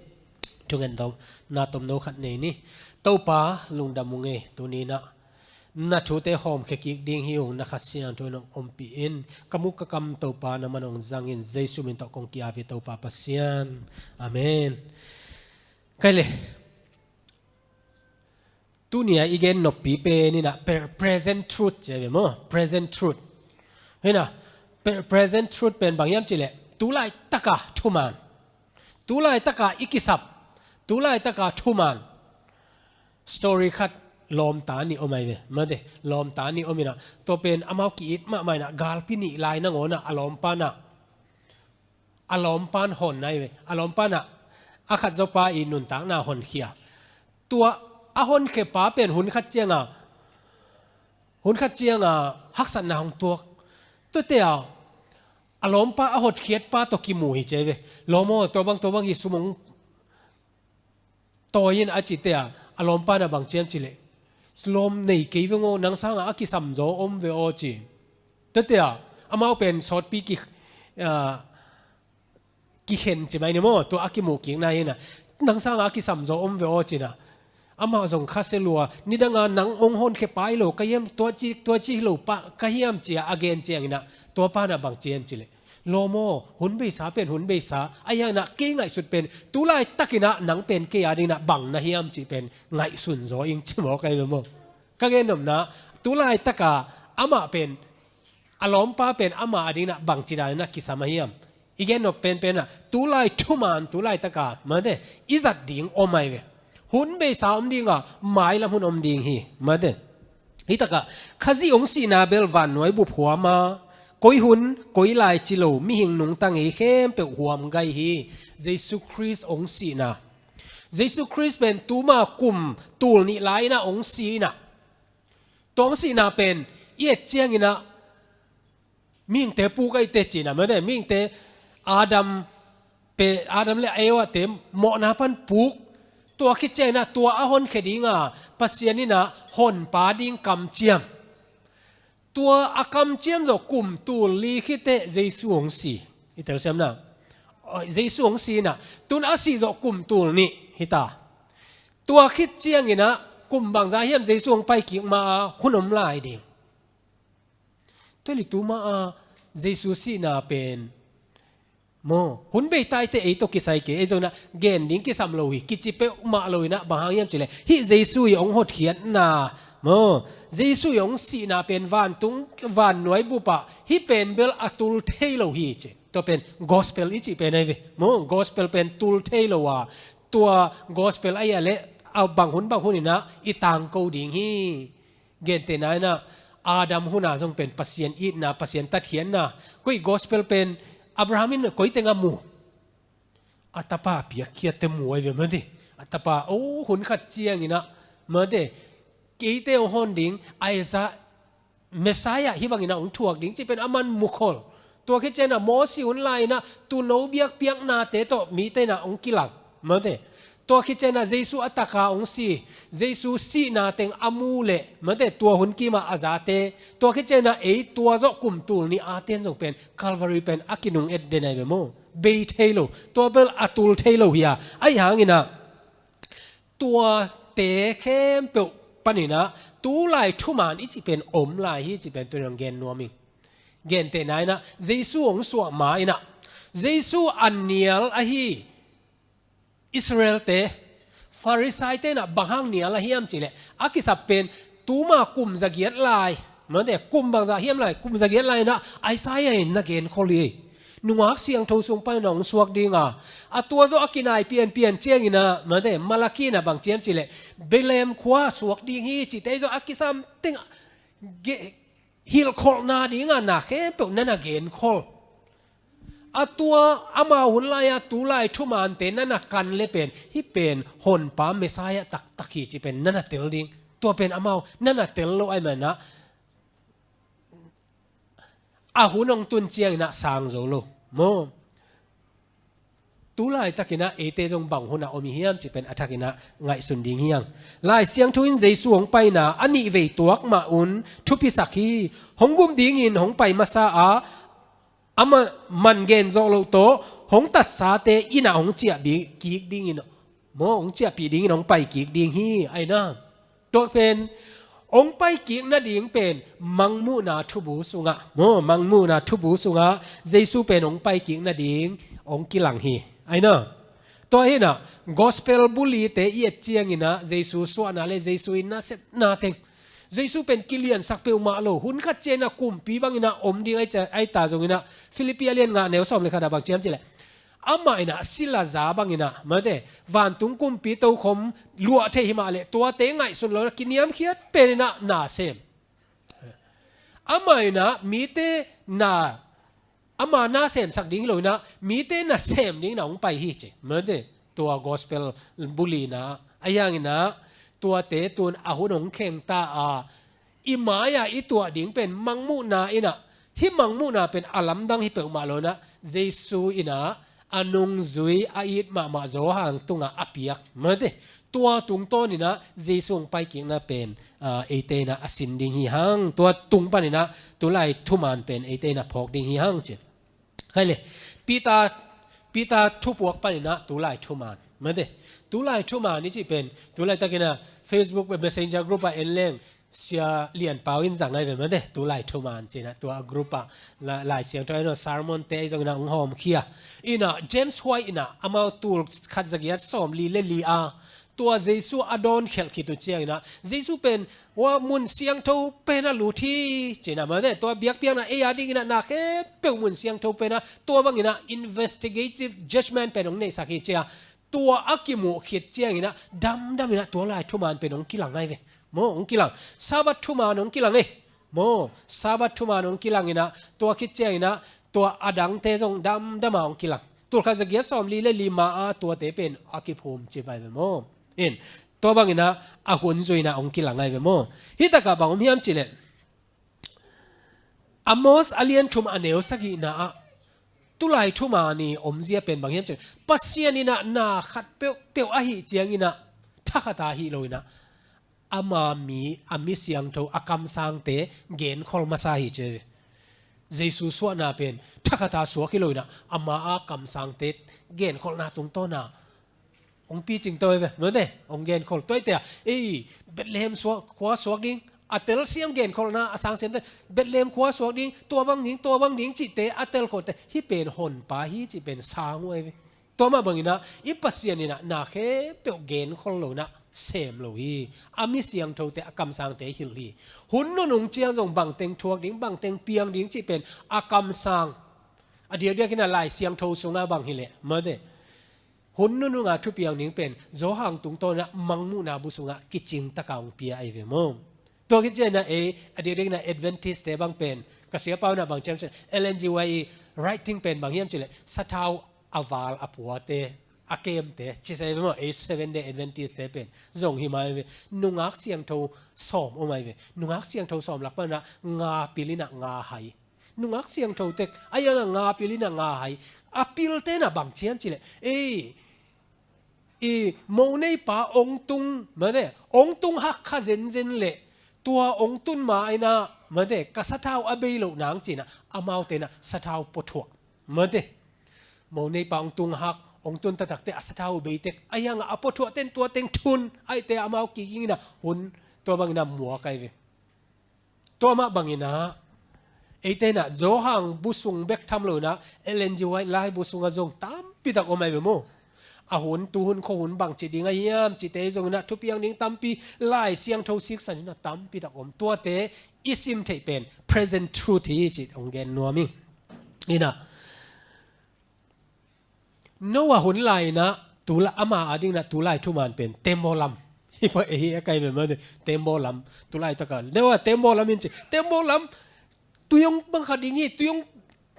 Thungetna tomno khat nei ni. Topa, lungdam ung ei, tuninah na thute hawmkhia kik ding hi ung, na Kha Siangtho in hong ompih in, ka muk ka kam Topa na man hong zangin, Jesu min tawh kong ki-ap hi Topa Pasian. Amen. Kai le. Tunia i gen noppi pen inah pre-, present truth ci ai ve maw. Present truth. Hinah, pre-, present truth pen bang hiam cileh, tu laitaka thuman. Tu laitaka i kisap. Tu laitaka thuman. Story khat, lawmta nih om ai ve. Mate, lawmta nih om inah, tua pen amau ki-it mahmah inah, galpi nih lai nangawnah a lawmpa nah, a lawmpan hon nai ve. A lawmpan ah a khat zawpa i nuntakna honkhia. Tua a honkhiapa pen hun khat cianga, hun khat cianga haksatna hong tuak. Tuate a, a lawmpa a hotkhiatpa tawh kimu hi ci ai ve. Lawm aw, tua bang, tua bang hi, sum hong tawi in a cite a, a lawmpa na bang ci hiam cileh, lawm nei kei veng aw, nang sanga a kisamzaw om ve aw ci. Tuate a, amau pen sawtpi ki, ah, kikhen ci mai ni maw, tua a kimuh kikna hinah, nang sanga a kisamzaw om ve aw cinah. Amah zong khasia lua, nidanga nang hong honkhiapa hi lo ka hiam, tua ci, tua ci hi lo pa ka hiam cia a gen cianginah, tua panah bang ci hiam cileh, lawm aw, hun beisa pen hun beisa, a hianginah kei ngaihsut pen tu laitakinah nang pen kei a dinginah bang na hiam cih pen ngaihsun zaw ing ci mawk ai ve maw. Ka gen nopna, tu laitaka amah pen, a lawmpa pen amah a dinginah bangci daninah kisam a hiam. I gen nop penpenah tu lai thuman, tu laitaka mate, i zat ding om ai ve. Hun beisa om dinga, mailam hun om ding hi mate. Hitakah Khazih hong sihna bel vannuai bup huam a, koi hun koi lai ci lo, mihing nungta ngei khempeuh huam gai hi. Jesu Khrist hong sihna, Jesu Khrist pen tuma kum tul nih lai-inah hong si inah, tua hong sihna pen i et cianginah mihingte puk ahi teh cinah mate, mihingte Adam pe, Adam le Eva te mawhna pan puk. Tua khit cianginah tua a honkhia dinga Pasian inah honpa ding kamciam. Tua a kamciam zawh kum tul li khit teh Jesu hong si. I telsiamna, Jesu hong si inah tun a sih zawh kum tul nih hita. Tua khit cianginah kum bangza hiam Jesu hong pai kik ma a hun om lai ding. Tua li tuma a Jesu sihna pen maw, hun bei taite ei tawh kisai kei, ei zonginah gen ding kisam lo hi, kici peuhmah lo inah, bang hang hiam cileh, hih Jesu i hong hotkhiatna maw, Jesu i hong sihna pen vantung, vannuai bupah hih pen bel a tul thei lo hi ci. Tua pen gospel i cih pen ai ve maw, gospel pen tul thei lo a, tua gospel ahi a leh a bang hun bang hun inah i tangko ding hi. Gentehna inah Adam huna zong pen Pasian itna, Pasian tatkhiatna. Koi gospel pen Abraham in koi tengah mu? A tapa piakkhiatte mu ai ve mate. A tapa, oh, hun khat cianginah mate, keite hong hon ding, Isaac, Messiah hih banginah hong thuak ding cih pen a man mukhol. Tua khit cianah Mosi hun lai-inah tuuno biakpiaknate tawh mite inah hong kilang mate. Tua khit cianah Jesu a taka hong si, Jesu sihna teng a mu leh mate, tua hun kimah a zate. Tua khit cianah ei tua zawh kum tul nih a ten zong pen Calvary pen a kinung et den ai ve maw. bei thei lo, tua bel a tul thei lo hi a. Ahi hangin ah tuate khempeuh panin ah tulai thuman i cih pen om lai hi cih pen tuni hong gen nuam ing. Gentehna in ah Jesu hong suah ma in ah Jesu a nial ahi Israel-te, Farisai-te in ah bang hang nial a hiam cih leh a kisap pen tuma kum zagiat lai, mate, kum bangzah hiam lai, kum zagiat lai in ah Isaiah in na genkhol hi. Nungak Siangtho sung pan in ah hong suak ding a, a tua zawh a kinai pianpian ciangin ah, mate, Malakhi in ah bang ci hiam cih leh Bethlehem khua suak ding hi cihte zawh a kisam teng ge-, hilhkholhna ding a na khempeuh na na genkhol. A tua amau hun lai-a tulai thumante na na kan le pen hih pen honpa Messiah taktak hi cih pen na na tel ding. Tua pen amau na na tel loh ahih manin ah a hun hong tun ciangin ah sang zo lo. Maw? Tulai takin ah eite zong bang hun ah om i hiam cih pen a thakin ah ngaihsun ding hi hang. Lai Siangtho in Jesu hong paina a nih vei tuak mah un thupisak hi. Hong gum dingin hong pai masa a, a ma-, man gen zawh loh tawh hong tatsate in ah hong ciahpih kik dingin, maw, hong ciahpih dingin hong pai kik ding hi, ahi na. Tua pen hong pai kik nading pen Mangmuhna thubu sungah, maw, Mangmuhna thubu sungah Jesu pen hong pai kik nading hong kilang hi, ahi na. Tua hi in ah gospel bulite i et ciangin ah Jesu suahna le Jesu i nasepna teng, Jesu pen kiliansak peuhmah lo. Hun khat ciangin ah kumpi bangin ah om ding ahi ca-, ahi ta zongin ah Philippi a lian nga neu sawm le khat ah bang ci hiam cih leh amah in ah sila za bangin ah, mate, vantung kumpi tokhom luah thei hi mah leh tuate ngaihsun lo in ah kiniamkhiat pen in ah na sem. Amah in ah mite na, ama na semsak ding hi lo in ah mite na sem dingin ah hong pai hi ci. Mate, tua gospel bulina ahi hangin ah tuate tun a hun hong kheng ta a, i mai-ah i tuah ding pen Mangmuhna in ah, hih Mangmuhna pen a lamdang hi peuhmah lo in ah Jesu in ah a nungzui a it mahmah Johan tungah a piak, mate, tua tungtawn in ah Jesu hong paikikna pen, ah, eite in ah a sin ding hi hang. Tua tung panin ah tulai thuman pen eite in ah phawk ding hi hang ci. Khai le, Peter, Peter thupuak panin ah tulai thuman, mate, tulai thuman i cih pen tulai takin ah Facebook Messenger group ah en leng Sia Lian Pau in zang ahi ve, mate, tulai thuman ci in ah tua group ah la-, Lai Siangtho ahi zong sermon-te ahi zongin ah hong hawmkhia. In ah James White in ah amau tul khat zagiat sawmli le li a tua Jesu a dawnkhelh khit uh ciangin ah Jesu pen tua mun siangtho pen ah lut hi ci in ah, mate, tua biakpiakna ei a dingin ah na khempeuh mun siangtho pen ah tua bangin ah investigative judgment pen hong neihsak hi ci a, tua a kimuh khit ciangin ah damdam in ah tua lai thuman pen hong kilang ahi ve. Maw, hong kilang. Sabbath thuman hong kilang e. Maw, Sabbath thuman hong kilang in ah tua khit ciangin ah tua a dangte zong damdam a hong kilang. Tul khat zagiat sawmli le li ma a tuate pen a kiphum ci pai ve maw. In, tua bangin ah a hun zui in ah hong kilang ahi ve maw. Hih takah bang om hiam cih leh Amos a lian thum a neu sagihna ah tulai thuman i omzia pen bang hiam cih leh Pasian in ah na khat peuhpeuh ahih ciangin ah thakhat a hi lo in ah ama mi, a mi siangtho, a kamsangte genkhol masa hi ci. Jesu suahna pen thakhat a suak hi lo in ah ama a kamsangte genkholhna tungtawn ah hong picing to hi ve, mate, hong genkhol. Tua ahih teh ah, ei, Bethlehem suak, khua suak ding, a telsiam genkholhna a sangsiamte, Bethlehem khua suak ding, tua bang ding, tua bang ding cihte a telkholhte, hih pen honpa hi cih pen sang uh ahi ve. Tua mah bangin ah i Pasian in ah na khempeuh genkhol lo in ah sem lo hi. A mi siangthote, a kamsangte hilh hi. Hun nunung ciang zong bangteng thuak ding, bangteng piang ding cih pen a kamsang. A diakdiakin ah Lai Siangtho sungah bang hi leh, mate, hun nunung a thupiang ding pen Johan tungtawn ah Mangmuhna bu sungah kicing taka hong pia ahi ve maw. Tua khit ciangin ah ei, a diakdiakin ah Adventist-te bang pen, ka siapa un ah bang ci hiam cih leh, Ellen G. White i writing pen bang hiam cih leh sathau a val a puate, a kemte ci sa hi ve maw. Ei Seventh Day Adventist-te pen zong hi mah ahi ve. Nungak Siangtho sawm om ahi ve. Nungak Siangtho sawm lak pan ah nga pil in ah nga hai. Nungak Siangtho tek a, ahi hang ah nga pil in ah nga hai. A pilte in ah bang ci hiam cih leh, ei, i mo neipa hong tung, mate, hong tung hak kha zenzen leh tua hong tun ma in ah, mate, ka sathau a bei loh nang ci in ah amaute in ah sathau pua thuah, mate. Mo neipa hong tung hak, hong tun taktakte a sathau beitek. Ahi hangah a puathuah ten tua teng thun, ahihte amau kiging inah hun tua bang inah muak ahi ve. Tua mah bang inah, eite inah, Johan bu sung bek tham lo inah, Ellen G. White laibu sungah zong tampi tak om ahi ve maw. A hun, tu hun, khuahun bangci ding ahi hiam, cihte zong inah, thupiang ding tampi, Lai Siangtho siksan inah tampi tak om. Tuate i sim theih pen present truth hi cih hong gen nuam ing. Inah, Noah hun lai inah, tu la, ama a ding inah, tu lai thuman pen tembaw lam. Hi pa, eh, hi a kai ve mah de, tembaw lam, tu lai taka. Noah tembaw lam in ci, tembaw lam, tui hong bang khat ding hi, tui hong,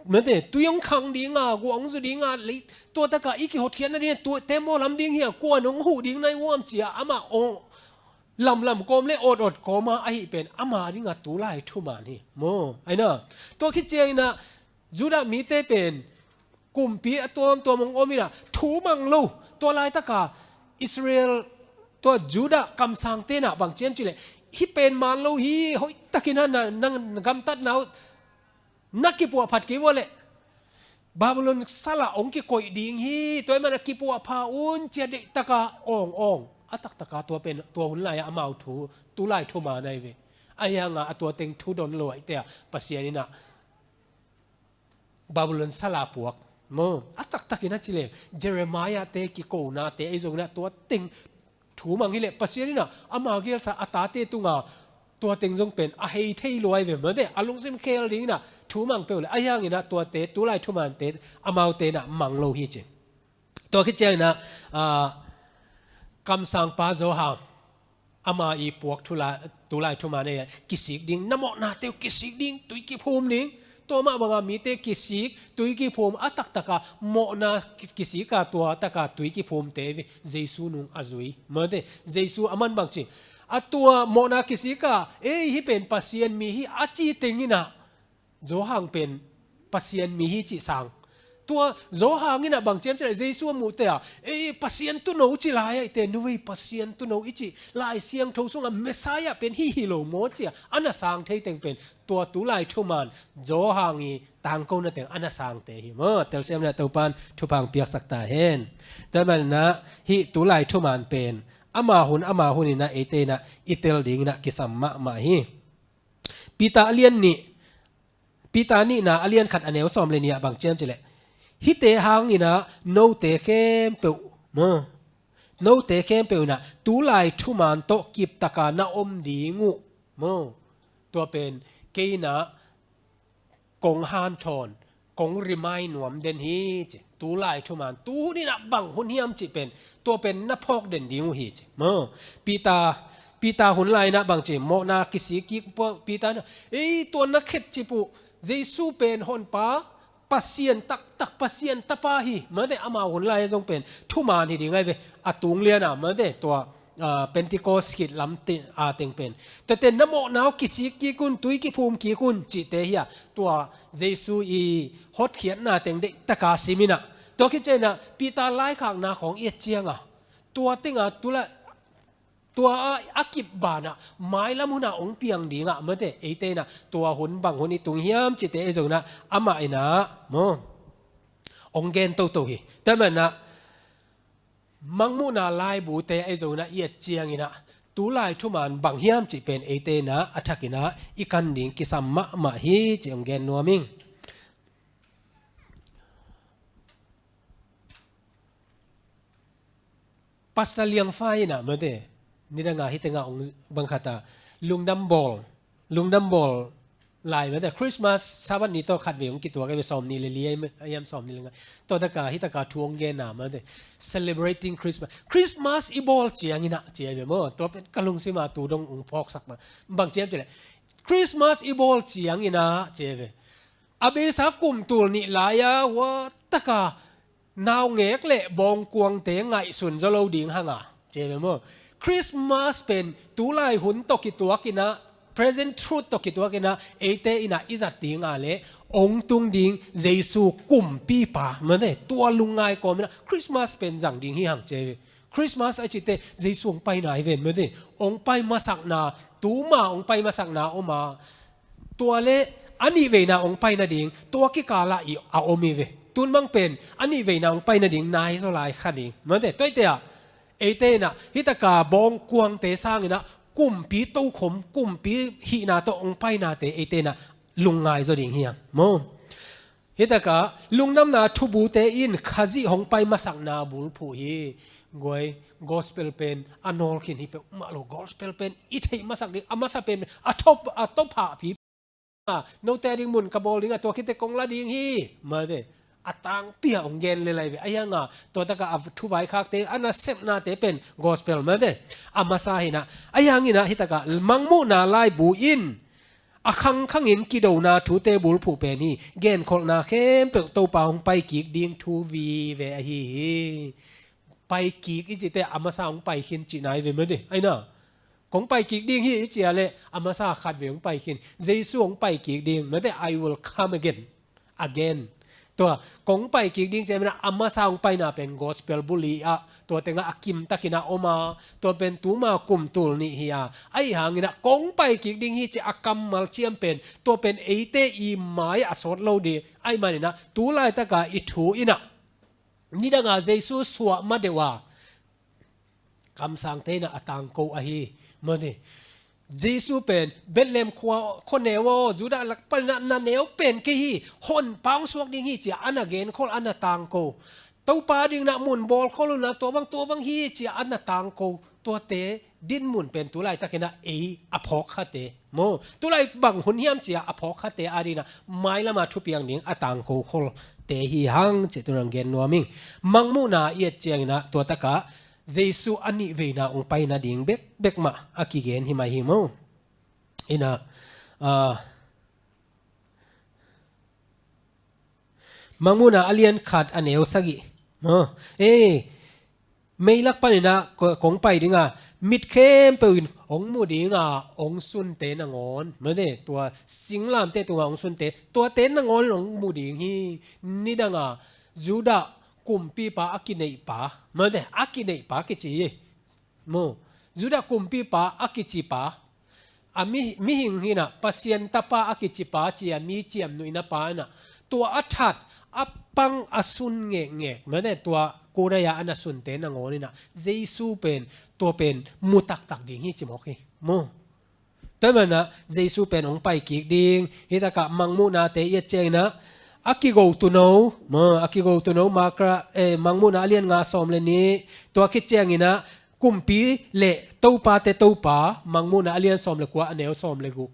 mate, tui hong khang ding a, guang zu ding a, lei, tua taka i kihotkhiatna ding a, tua tembaw lam ding hi a, kua nong huh ding nai uam ci a, ama ong, lamlam kawm le awtawt kawm a, ahi pen, ama ding a tu lai thuman hi. Maw, ai na. Tua khit ciang inah, Judah mite pen, kumpi a tuamtuam hong om inah, thu mang lo, tua laitaka Israel, tua Judah kamsangte inah bang ci hiam cih leh, hih pen man lo hi, hoihtakin a na, na, na gamtatna uh, na kipuahphat kei vua leh, Babylon salah hong kikoih ding hi, tua ahih manin a kipuahpha un ci a deihtaka awng awng, a taktaka tua pen, tua hun lai-ah amau thu, tu lai thuman ahi ve. Ahi hangah a tua teng thu don lo ahihte ah, Pasian inah, Babylon salah puak. Maw, a taktakin a ci leh, Jeremiah te kikonate, ei zong inah tua teng thu mang hi leh, Pasian inah, ama gelsa a tate tunga, tua teng zong pen, a hei thei lua ahi ve, mate, a lungsim khel ding inah, thu mang peuh leh, ahi hang inah, tuate, tu lai thumante, amaute inah, mang lo hi ci. Tua khit ciang inah, ah, kamsangpa Johan, ama i puak thu lai, tu lai thuman ei, kisik ding, na mawhnate uh kisik ding, tui kiphum ding. Tua mah banga mite kisik, tui kiphum, a taktaka mawhna ki-, kisika tua taka tui kiphumte ve, Jesu nung a zui. Mate, Jesu a man bang ci. A tua mawhna kisika, ei hih pen Pasian mi hi a ci teng inah, Johan pen Pasian mi hi cih sang. Tua Johan inah bang ci hiam cih leh Jesu a muhte ah, ei, Pasian tuuno ci lai ahihte, nu ei, Pasian tuuno i cih Lai Siangtho sungah Messiah pen hih hi lo maw ci a, a na sang thei teng pen, tua tu lai thuman, Johan i tangkona teng a na sangte hi maw. Telsiam le Topan thupha hong piaksak ta hen. Tua ahih manin ah, hih tu lai thuman pen, ama hun, ama hun inah, eite inah, i tel ding inah, kisam mahmah hi. Peter a lian nih, Peter nihna a lian khat a neu sawm le nih ah bang ci hiam cih leh, hihte hang inah note khempeuh, maw, note khempeuh inah tu lai thuman tawh kiptaka na om ding uh, maw. Tua pen kei inah kong hanthawn, kong remind nuam den hi ci. Tu lai thuman, tu hun inah bang hun hiam cih pen, tua pen na phawk den ding uh hi ci. Maw, Peter, Peter hun lai inah bang ci, mawhna kisik kik, Peter inah, ei, tua na khet cip uh, Jesu pen Honpa, Pasian taktak, Pasian Tapa hi. Mate, ama hun lai zong pen thuman hi ding ahi ve. A tung lian a, mate, tua, ah, Pentecost khit lam te, ah, teng pen. Tuate na mawhna uh kisik kik un, tui kiphum kik un, cihte hi a. Tua Jesu i hotkhiatna teng deihtaka sim inah, tua khit ciang inah, Peter laikhakna khawng i et cianga, tua tenga tu lai, tua a, a kip banah, mailam hunah hong piang dingah, mate, eite inah, tua hun bang hun i tung hiam cihte ei zong inah, amah inah, maw, hong gen toto hi. Tua ahih manin ah, Mangmuhna laibute ei zong inah i et ciang inah, tu lai thuman bang hiam cih pen eite inah, a thak inah, i kan ding kisam mahmah hi cih hong gen nuam ing. Pastor Liangfai inah, mate, nidanga hih tengah hong bang khat a, lungdam bawl, lungdam bawl lai, mate, Christmas Sabbath ni tawh khat vei hong kituak ahi ve, sawm nih le li ahi, ahi hiam, sawm nih le nga. Tua taka, hih taka thu hong gen a, mate, celebrating Christmas. Christmas i bawl ciang inah, ci ahi ve maw. Tua pen ka lungsim a tu dong hong phawksak mah. Bang ci hiam cih leh, Christmas i bawl ciang inah, ci ahi ve. A beisa kum tul nih lai-a, hua taka, naungek le bawngkuangte ngaihsun zaw lo ding hang a, ci ve maw. Christmas pen tu lai hun tawh kituak inah, present truth tawh kituak inah, eite inah i zat ding a leh, hong tung ding Jesu kumpipa, mate, tua lungngai kawm inah, Christmas pen zang ding hi hang ci ve. Christmas a cihte, Jesu hong paina hi ve, mate, hong pai masakna, tuma hong pai masakna om a, tua le a nih veina hong pai nading, tua kikal ah i a om hi ve. Tun bang pen a nih veina hong pai nading nai zaw lai kha ding. Mate, tua hi te ah, eite in ah, hi taka bawngkuangte sangin ah, kumpi tokhom, kumpi hihna tawh hong painate eite in ah lungngai zaw ding hi hang. Maw. Hi taka lungdamna thubute in Khazih hong pai masakna bulphuh hi. Guai, gospel pen a nawl khin hi peuhmah lo, gospel pen i theih masak ding, a masa pen a top, a top hahpi. Note a ding mun ka bawl ding a, tua khit teh kong la ding hi. Mate. A tangpi a hong gen lel lai ve. Ahi hang a, tua taka a thuvaikhakte, a nasepnate pen gospel mate. A masa hi in ah. Ahi hangin ah, hi taka Mangmuhna laibu in a khangkhangin kidona thute bulphuh pen hi. Genkholhna khempeuh Topa hong paikik ding thu vive ahi hi. Paikik i cih teh a masa hong pai khin cihna hi ve mate. Ahi na. Kong paikik ding hi i cih a leh a masa khat vei hong pai khin. Jesu hong paikik ding. Mate, "I will come again." Again. Tua, kong paikik ding cih a masa hong paina pen gospel buli ah, tua tengah a kimtakin a om a, tua pen tuma kum tul nih hi a. Ahi hangin ah kong paikik ding hi cih a kammal ciam pen, tua pen eite i mai a sawt lo ding. Ahi manin ah, tu laitaka i thu in ah, nidanga Jesu suah ma deuh a, kamsangte in ah a tangko ahi. Mate. Jesu pen Bethlehem khua, khua neu aw, Judah lak panin ah na neu pen kei hi, Honpa hong suak ding hi, ci-a a na genkhol, a na tangko. Topa dingin ah mun bawlkhol un ah, tua bang, tua bang hi, ci-a a na tangko. Tuate dinmun pen tu laitakin ah ei a phawkkhate. Maw, tu lai bang hun hiam ci-a a phawkkhate a dingin ah mailam a thupiang ding a tangko kholte hi hang, cih tu-in hong gen nuam ing. Mangmuhna i et ciangin ah tua takah Jesu a nih veina hong pai nading bekbek mah a kigen hi mai hi maw. In ah, ah, Mangmuhna a lian khat a neu sagih. Maw. Eh, meilak panin ah ko-, kong pai ding a, mit khempeuh in hong mu ding a, hong sunte nangawn. Mate, tua singlamteh tungah hong sunte, tuate nangawn hong mu ding hi. Nidang a, Judah kumpipa a kineihpa. Mate, a kineihpa kici hi. Maw, Judah kumpipa a kicipa, a mi, mihing hi in ah, Pasian tapa a kicipa, ci-a mi ciamnuihna pa in ah, tua a that, a pang, a sun ngekngek, mate, tua kunai-a a na sunte nangawn in ah, Jesu pen, tua pen mu taktak ding hi ci mawk hi. Maw. Tua manin ah Jesu pen hong pai kik ding. Hih takah Mangmuhnate i et ciangin ah, a kigo tuuno, maw, a kigo tuuno, Marka, eh, Mangmuhna a lian nga sawm le nih, tua khit ciangin ah, kumpi le topate Topa, Mangmuhna a lian sawm le kua, a neu sawm le guk.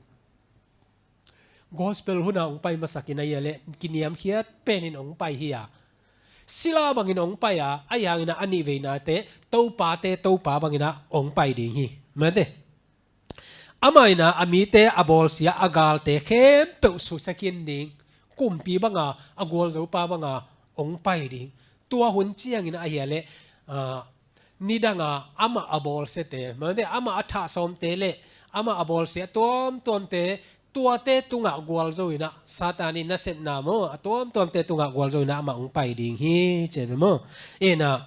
Gospel hun ah hong pai masak in ah, hi a leh kiniamkhiat penin hong pai hi a. Sila bangin hong pai a, ahi hangin ah a nih veinate, topate Topa bangin ah hong pai ding hi. Mate. Amah in ah a mite a bawlsia, a galte khempeuh susia khin ding. Kumpi banga, a gualzopa banga hong pai ding. Tua hun ciangin ah, hi a leh, ah, nidang a amah a bawlsiate, mate, amah a thah sawmte le amah a bawlsia tuamtuamte, tuate tungah gualzo in ah, Satan in nasepna, maw, a tuamtuamte tungah gualzo in ah amah hong pai ding hi, ci ve maw. In ah,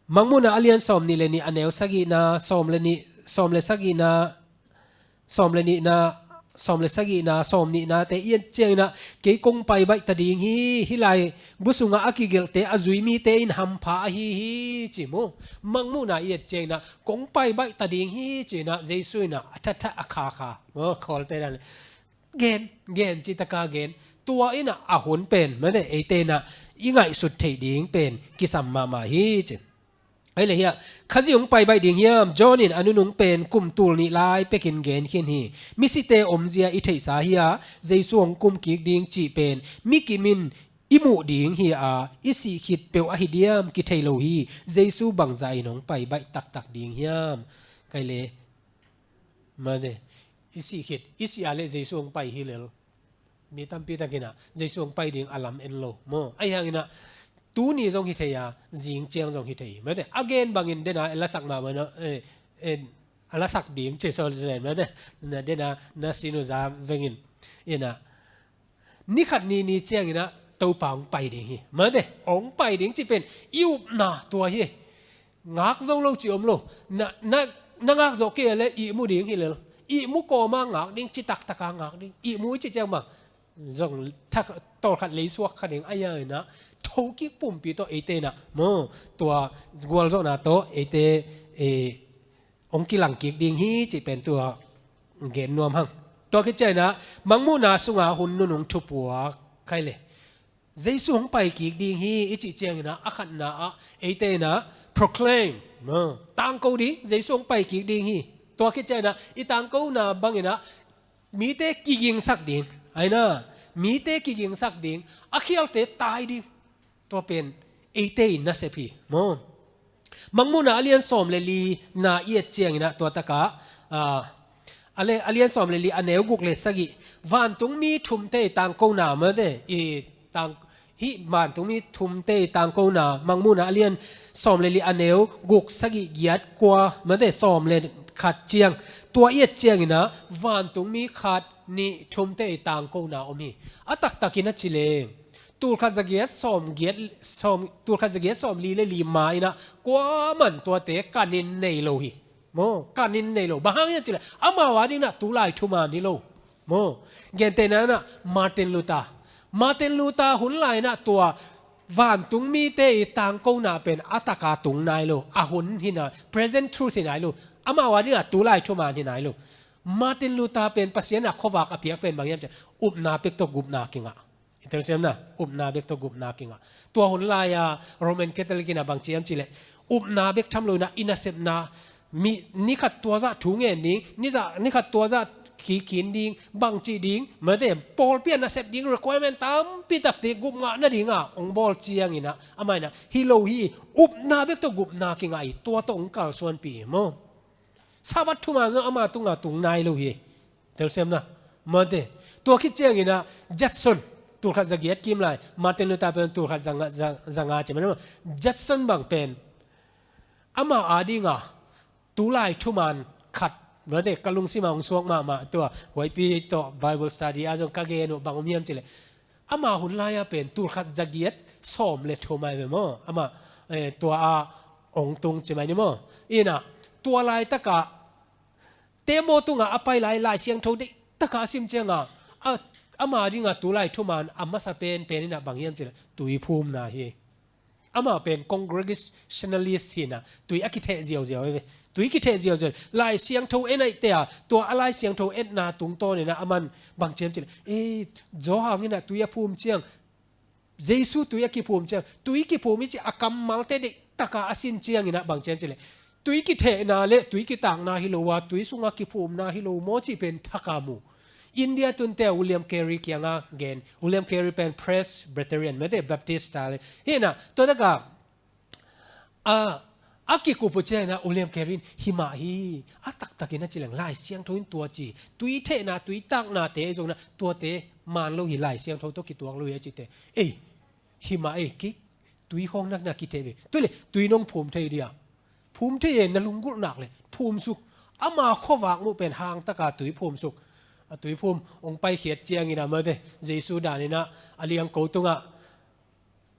Mangmuhna a lian sawm nih le nih, a neu sagihna, sawm le nih, sawm le sagihna, sawm le nihna, sawm le sagihna, sawm nihnate i et ciangin ah, kei kong pai baih ta ding hi, hih lai gu sungah a kigelhte, a zui mite in hampha ahi hi, ci maw. Mangmuhna i et ciangin ah, kong pai baih ta ding hi, ci-in ah, Jesu in ah a thatthat a khakha, maw, khawlte dan gen, gen, cih taka gen. Tua in ah a hun pen, mate, eite in ah i ngaihsut theih ding pen kisam mahmah hi, ci. Ahi leh hiah, Khazih hong pai baih ding hiam? John in a nunung pen kum tul nih lai pekin gen khin hi. Misite omzia i theihsa hi a, Jesu hong kum kik ding cih pen mi kim in i muh ding hi a, i sih khit peuh ahi diam kithei lo hi. Jesu bangzah in hong pai baih taktak ding hiam? Kei le, mate, i sih khit, i sih a leh Jesu hong pai hi lel. Mi tampi takin ah Jesu hong pai ding a lam en lo, maw. Ahi hangin ah tuni zong hi thei a, zing ciang zong hi thei. Mate, a gen bangin den a lasak mahmah, eh, eh, a lasak ding ci sawm zen, mate. Na den a na sinu za vengin. In ah, ni khat ni ni ciangin ah Topa hong pai ding hi. Mate, hong pai ding cih pen i upna tua hi. Ngak zo lo cih om lo. Na, na, na ngak zo kei a leh ihmu ding hi lel. Ihmu kawma ngak ding, ci taktaka ngak ding. Ihmu i cih ciang bang, zong thak tawlkhat leisuak kha ding a, ia inah thokik pumpi tawh eite inah maw, tua gualzawhna tawh eite, eh, hong kilang kik ding hi cih pen tua gen nuam hang. Tua khit ciang inah mangmuhna sunga hun nunung thupuak khaile. Jesu hong pai kik ding hi i cih ciang inah a khatna ah eite inah proclaim, maw, tangko ding, Jesu hong pai kik ding hi. Tua khit ciang inah i tangkona bang inah mite kigingsak ding, aina, mite kigingsak ding, a khialte tai ding. Tua pen eite in nasep hi, maw. Mangmuhna a lian sawm le li na i et ciang inah tua takah, ah, a le-, a lian sawm le li a neu guk le sagih, vantungmi thumte i tangkona, mawte, i tang-, hih vantungmi thumte i tangkona, Mangmuhna a lian sawm le li a neu guk, sagih, giat, kua, mawte, sawm le khat ciang, tua i et ciang inah vantungmi khat, nih, thumte i tangkona om hi. A taktakin a ci leng, tulkhat zagiat sawm giat, sawm, tulkhat zagiat sawm li le li ma inah kuaman tuate kanin nei lo hi. Maw, kanin nei lo. Bang hang hiam cih leh amau a ding inah tulai thuman hi lo. Maw, gentehna inah Martin Luther. Martin Luther hun lai inah tua vantungmite i tangkona pen a taka tung nai lo. A hun hi nai, present truth hi nai lo. Amau a ding inah tulai thuman hi nai lo. Martin Luther pen Pasian a khuavak a piak pen bang hiam cih leh upna bek tawh gupna kingah. I telsiam na, upna bek tawh gupna kingah. Tua hun lai-a Roman Catholic inah bang ci hiam cih leh, upna bek tham lo inah i nasepna, mi, ni khat tua zah thu ngen ding, ni zah, ni khat tua zah kikin ding, bang ci ding, mawte, pawlpi a nasep ding requirement tampi takte gup ngah nadinga hong bawl ciang inah, amah inah hi lo hi, upna bek tawh gupna kingah hi, tua tawh hong kalsuanpih hi, maw. Sabbath thuman zong ama tunga tung nai lo hi. Telsiam na. Mawte. Tua khit ciang inah Judson, tulkhat zagiat kim lai, Martin Luther pen tulkhat zanga, za-, zanga ci mah, maw. Judson bang pen ama a dinga tulai thuman khat, mawte, ka lungsim ah hong suak mahmah, tua Huaipi tawh Bible study ah zong ka gen uh, bang om hiam cih leh, ama hun lai-a pen tulkhat zagiat sawm le thum ai ve, maw. Ama, eh, tua a hong tung ci mai ni, maw. Inah tua laitakah tembaw tungah a pai lai, Lai Siangtho deih takah a sim ciangah, a, ama dingah tulai thuman a masa penpen inah bang hiam cih leh tuiphumna hi. Amah pen congregationalist hi inah, tui a kitheh ziauziau hi ve. Tui kitheh ziauziau. Lai Siangtho en aihte a, tua a Lai Siangtho etna tungtawn inah aman bang ci hiam cih leh, eh, Johan inah tui a phum ciang, Jesu tui a kiphum ciang, tui kiphum i cih a kammalte deih taka a sin ciang inah bang ci hiam cih leh, tui kithehna le tui kitakna hi lo a, tui sunga kiphumna hi lo maw cih pen thakam uh. India tunte a William Carey kianga gen, William Carey pen Presbyterian, mawte, Baptist style hi inah, tua takah, a, a kikup uh ciang inah William Carey in, hi mah hi, a taktakin a ci leng Lai Siangtho in tua ci, tui thehna, tui taknate zong inah tuate man lo hi, Lai Siangtho tawh kituak lo hi a cihte. Ei, hi mah ei, kik, tui khawng nakna kitheh ve. Tua leh tui nong phum thei dia. Phum thei e, na lunggulh nak leh phum suk. Ama khuavak muh pen hang taka tui phum suk. A tuiphum hong paikhiat ciang inah, mawte, Jesu dan inah a liangko tungah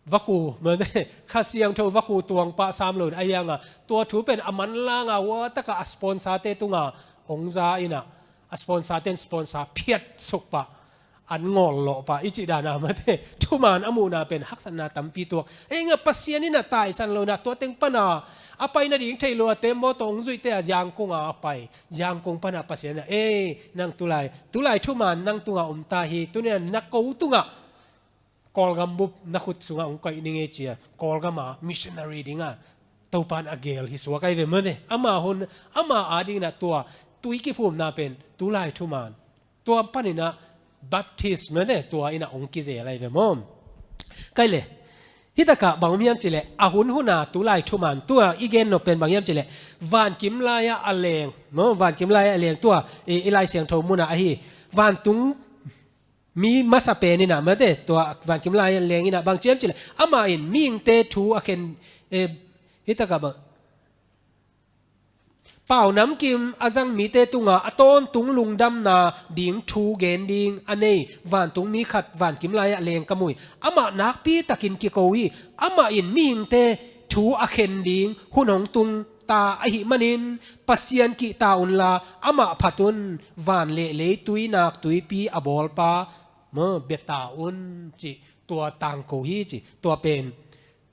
vakhu, mawte, Kha Siangtho vakhu tuang pah sam lo in a hiangah, tua thu pen a manlanga hua takah a sponsor-te tungah hong za inah, a sponsor-te in sponsor phiat suk pah, an ngawl lawh pah i cih dan a, mawte, thuman a muhna pen haksatna tampi tuak. Ei, nga Pasian inah taisan lo inah tua teng pana a pai nading thei lo a, tembaw tawh hong zuihte a Yangon a pai, Yangon pana Pasian inah, ei, nang tulai, tulai thuman nang tungah om ta hi, tuni-in na ko tungah Kawlgam bup na khut sungah hong koih ning ei ci a, Kawlgam a missionary dinga Topa'n a geel hi suak ai ve, mawte. Ama hun, ama a ding inah tua tui kiphumna pen tulai thuman, tua pan inah Baptist, mawte, tua inah hong kizel ai ve, maw. Kai leh, hih takah bang om hiam cih leh, a hun huna tulai thuman, tua i gen nop pen bang hiam cih leh, vankim lai-ah a leng, maw, vankim lai-ah a leng, tua i, i Lai Siangtho munah ahi, vantung mi masa pen inah, mawte, tua vankim lai-ah a leng inah bang ci hiam cih leh, amah in mihingte thu a khen, eh, hih takah bang, pau namkim a zang mite tungah a tawntung lungdamna ding thu gen ding a nei vantungmi khat vankim lai-ah leng ka mu hi. Amah nakpi takin kiko hi. Amah in mihingte thu a khen ding hun hong tung ta ahih manin, Pasian kihta unla, amah phat un, van le leitui nak tuipi a bawlpa, Maw, bia ta un cih tua tangko hi ci. Tua pen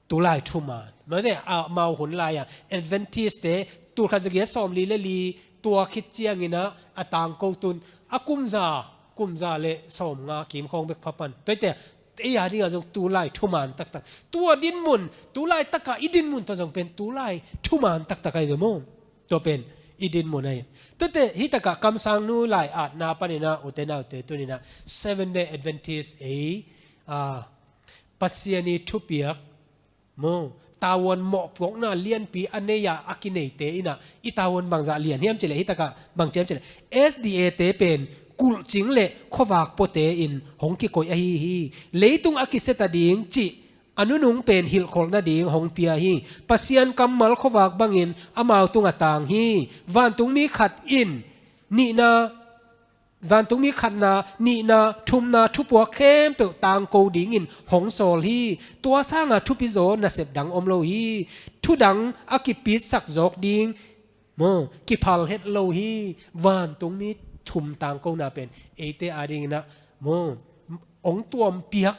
tulai thuman. Maw te, amau hun lai-a Adventist-te tulkhat zagiat sawmli le li tua khit ciangin ah a tangko tun a kumza, kumza le sawmnga kim khawng bek pha pan. Tua hi te, ei a dingah zong tulai thuman taktak. Tua dinmun, tulai takah i dinmun tawh zong pen tulai thuman taktak ahi ve maw. Tua pen i dinmun ahi. Tua te, hih takah kamsangnu lai-atna panin ah, ute naute, tuni-in ah Seventh Day Adventist ei, ah, Pasian i thupiak, maw, tavuan mawhpuakna lianpi a nei-a a kineite in ah i tavuan bangzah lian hiam cih leh, hih takah bang ci hiam cih leh, S D A-te pen kulhcing le khuavak puate in hong kikoih ahi hi. Leitung a kisia ta ding cih a nunung pen hilhkholh nading hong pia hi. Pasian kammal khuavak bangin amau tungah tang hi. Vantungmi khat in nihna, vantungmi khatna, nihna, thumna, thupuak khempeuh tangko dingin hong sawl hi. Tua sanga thupizaw nasep dang om lo hi. Thudang a kipitsak zawk ding, maw, kiphal het lo hi. Vantungmi thum tangkona pen eite a dingin ah, maw, hong tuampiak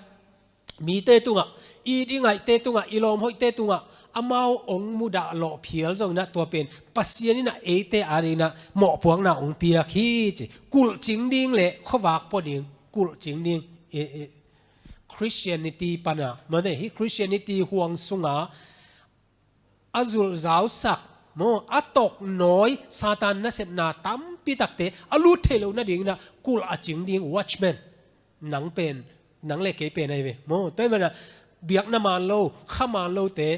mite tungah, i, i ngaihte tungah, i lawmhoihte tungah amau hong mudah lawh phial zongin ah tua pen Pasian in ah eite a dingin ah mawhpuakna hong piak hi ci. Kulhcing ding le khuavak pua ding, kulhcing ding. I, i, Christianity pana, maw te, hih Christianity huang sunga a zulhzausak, maw, a toknawi Satan nasepna tampi takte a lut theih loh nadingin ah kulh a cing ding watchman. Nang pen, nang le kei pen ahi ve. Maw, tua ahih manin ah biakna man lo, kha man lote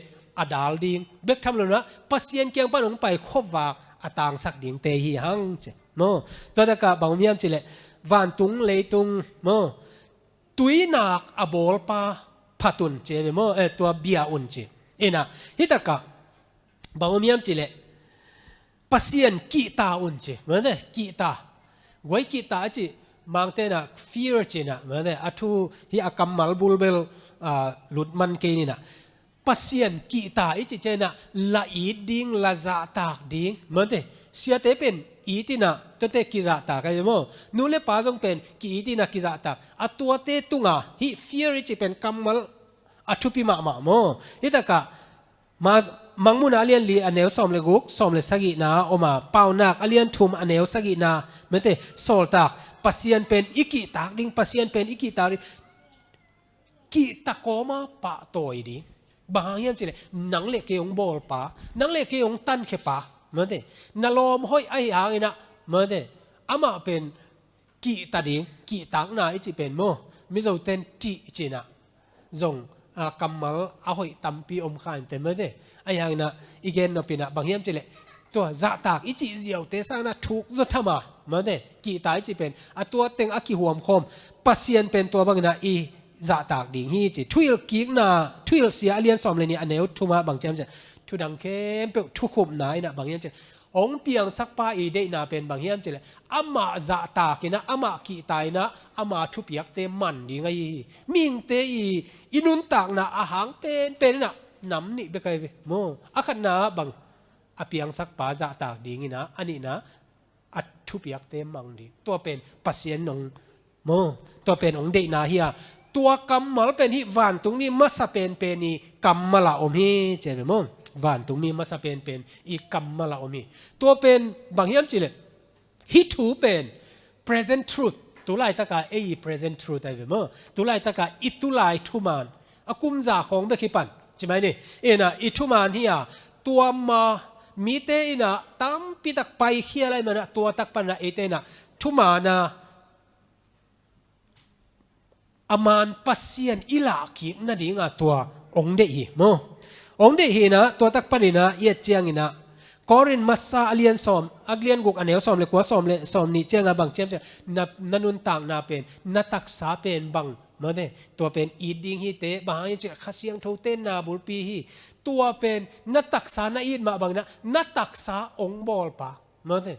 a dal ding. Bek tham loin ah Pasian kiang pan hong pai khuavak a tangsak dingte hi hang ci. Maw, tua takah bang om hiam cih leh, vantung leitung, maw, tuinak a bawlpa phat un ci ve maw, eh, tua bia un ci. In ah, hih takah bang om hiam cih leh, Pasian kihta un ci. Maw te, kihta. Guai kihta a cih, Mangte in ah fear ci in ah, maw te, a thu hih a kammal bulbel, ah, lut man kei ni in ah. Pasian kihta i cih ciangin ah la it ding, la zahtak ding, maw te. Siate pen it in ah tuate kizahtak ahi maw. Nu le pa zong pen ki-it in ah kizahtak. A tuate tunga hih fear i cih pen kammal a thupi mahmah maw. Hih takah ma-, Mangmuhna a lian li a neu sawm le guk, sawm le sagihna om a, Paunak a lian thum a neu sagihna, maw te, sawltak. Pasian pen i kihtak ding, Pasian pen i kihtak ding. Kihta kawma pahtawi ding. Bang hang hiam cih leh, nang le kei hong bawlpa, nang le kei hong tankhiapa, maw te, na lawm hoih ahih hangin ah, maw te, amah pen kihta ding, kihtakna i cih pen maw, Mizoten tih ci in ah zong, a, kammal a hoih tampi om kha in te, maw te. Ahih hangin ah i gen nop in ah bang hiam cih leh, tua zahtak i cih ziaute sangin ah thuk zaw tham a, maw te, kihta i cih pen a tua teng a kihuamkhawm, Pasian pen tua bangin ah i zahtak ding hi ci. Thuhilhkikna, Thuhilhsia a lian sawm le nih a neu thum ah bang ci hiam cih leh, thudang khempeuh thukhupna in ah bang hiam cih leh, hong piangsakpa i deihna pen bang hiam cih leh, amah zahtak in ah, amah kihta in ah, ama thupiakte man ding ahi hi. Mihingte i, i nuntakna a hang penpen in ah nam nih bek ahi ve maw. A khatna bang, a piangsakpa zahtak dingin ah, a nihna a thupiakte mang ding. Tua pen Pasian hong, maw, tua pen hong deihna hi a. Tua kammal pen hih vantungmi masa penpen i kammal a om hi ci ve maw. Vantungmi masa penpen i kammal a om hi. Tua pen bang hiam cih leh, hih thu pen present truth. Tulaitak a ei i present truth ahi ve maw. Tulaitak a i tulai thuman, a kumza khawng bek hi pan, ci mai ni. In ah i thuman hi a, tua ma mite in ah tampi tak paikhial ahih manin ah, tua tak pan ah eite in ah thuman a, a man Pasian i lahkik nading a tua hong deih hi maw. Hong deih hi in ah, tua tak panin ah i et ciangin ah, Korin masa a lian sawm, a lian guk a neu sawm le kua, sawm le sawm nih ciang a bang ci hiam cih leh, na, na nuntakna pen, na taksa pen bang, maw te, tua pen it ding hi te, bang hang hiam cih leh Kha Siangtho tenna bulpi hi. Tua pen na taksa na it mah bangin ah, na taksa hong bawlpa, maw te.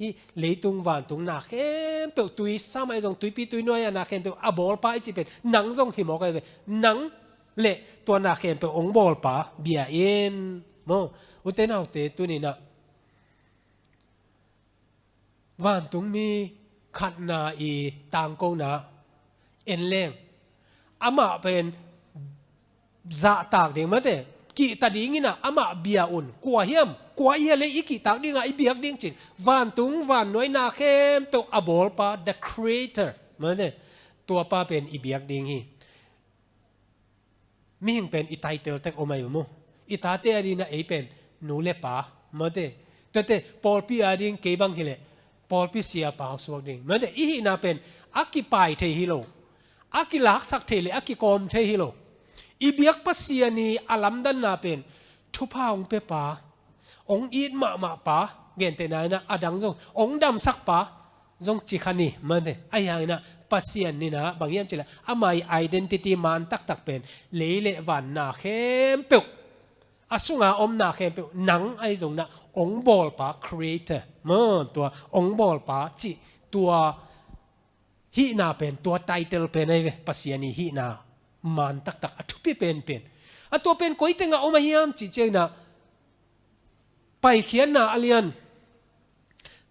Hih leitung vantung na khempeuh, tui sam ahi zong, tuipi tuinuai a na khempeuh a bawlpa i cih pen nang zong hi mawk ahi ve. Nang le tua na khempeuh hong bawlpa bia in maw. Ute naute, tuni in ah vantungmi khatna i tangkona, en leng, amah pen zahtak ding mate, kihta dingin ah amah bia un. Kua hiam? Kua i hia le i kihtak dingah i biak ding cin. Vantung vannuai na khempeuh a bawlpa, the creator mate, tuapa pen i biak ding hi. Mihing pen i title tek om ahi maw? I tate a dingin ah ei pen nu le pa mate. Tuate pawlpi a ding kei bang hileh pawlpi siapa suak ding mate. I hihna pen a kipai thei hi lo, a kilaksak thei le a kikawm thei hi lo. I biak Pasian i a lamdanna pen thupha hong pia pa, hong it mahmah pa, gentehna in ah a dang zong hong damsak pa zong ci kha ni mate. Ahi hangin ah Pasian in ah bang hiam cih leh ama i identity man taktak pen lei le van na khempeuh, a sunga omna khempeuh nang ahi zongin ah hong bawlpa, creator maw, tua hong bawlpa cih tua hihna pen, tua title pen ahi ve. Pasian i hihna man taktak a thupi penpen. A tua pen koi tengah om ahi hiam cih ciangin ah Paikhiatna a lian,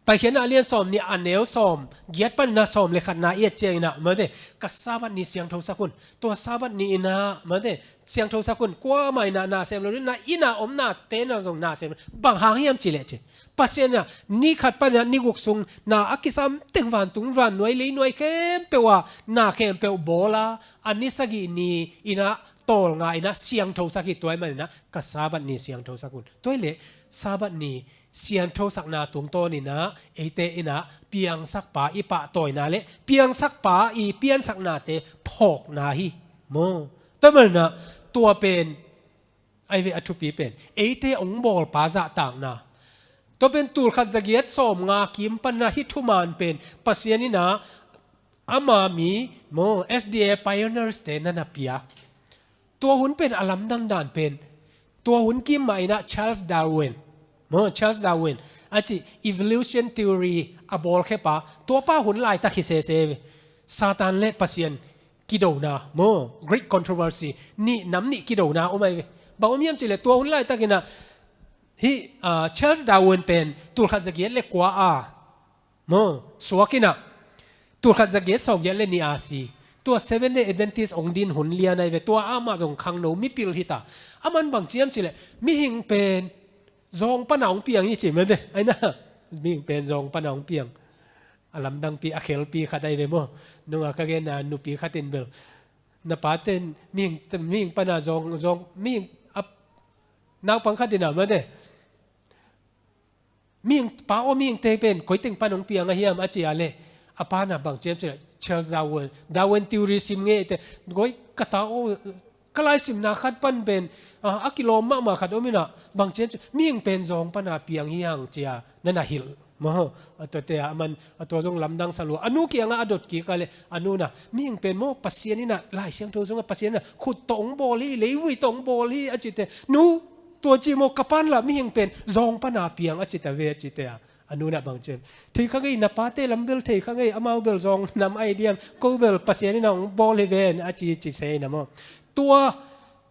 Paikhiatna a lian sawm nih a neu sawm giat panin ah sawm le khatna i et ciangin ah mate, ka Sabbath ni siangthosak un. Tua Sabbath ni in ah mate, siangthosak un. Kuamah in ah na sem lo ding, na inn a om nate na zong na sem lo. Bang hang hiam cih leh ci, Pasian in ah ni khat panin ah ni guk sung na a kisam teng vantung vannuai leinuai khempeuh ah na khempeuh bawl a, a ni sagih ni in ah tawlnga in ah siangthosak hi. Tua ahih manin ah ka Sabbath ni siangthosak un. Tua hi leh Sabbath ni siangthosakna tungtawnin ah eite in ah piangsakpa i pahtawina le piangsakpa i piansaknate phawkna hi maw. Tua ahih manin ah tua pen ahi ve a thupi pen, eite hong bawlpa zahtakna. Tua pen tulkhat zagiat sawmnga kim panin ah hih thuman pen Pasian in ah ama mi maw, S D A pioneers te na na pia. Tua hun pen a lamdang dan pen, tua hun kim mah in ah Charles Darwin maw, Charles Darwin a cih evolution theory a bawlkhepa, tuapa hun laitak hi sese ve. Satan le Pasian kidona maw, Great Controversy, nih nam nih kidona om ahi ve. Bang om hiam cih leh tua hun laitakin ah hih, ah, Charles Darwin pen tulkhat zagiat le kua a maw, suak in ah tulkhat zagiat sawmgiat le nih a si. Tua Seventh Day Adventist hong din hun lian ahi ve. Tua amah zong khangno mipil hi ta. Aman bang ci hiam cih leh mihing pen zawng pana hong piang hi ci mah ve. Ahi na, mihing pen zawng pana hong piang. A lamdangpi, a khelpi khat ahi ve maw. Nunga ka genna nupi khat in bel, na paten mihing, mihing pana zawng, zawng, mihing a, naupang khat in ah mate, mihing pa aw, mihingte pen koi teng pan hong piang a hiam a ci a leh, a pa na bang ci hiam cih leh, Charles Darwin, Darwin theory sim ngei te, koi ka ta aw, ka laisimna khat pan pen, ah, a kilawm mahmah khat om in ah, bang ci hiam cih leh mihing pen zawng pana piang hi hang ci a na na hilh maw. A tuate a man, a tua zong lamdang sa lua. A nu kiangah a dot kik a leh, a nu na, mihing pen maw, Pasian in ah, Lai Siangtho sungah Pasian in ah khut tawh hong bawl hi, leivui tawh hong bawl hi a ci te. Nu, tua ci maw, ka pan lah mihing pen zawng pana piang a ci ta ve a ci te a. A nu na bang ci hiam, thei kha ngei, na pate lam bel thei kha ngei, amau bel zawng nam ahi diam, ko bel Pasian in ah hong bawl hi ven a ci, ci se na maw. Tua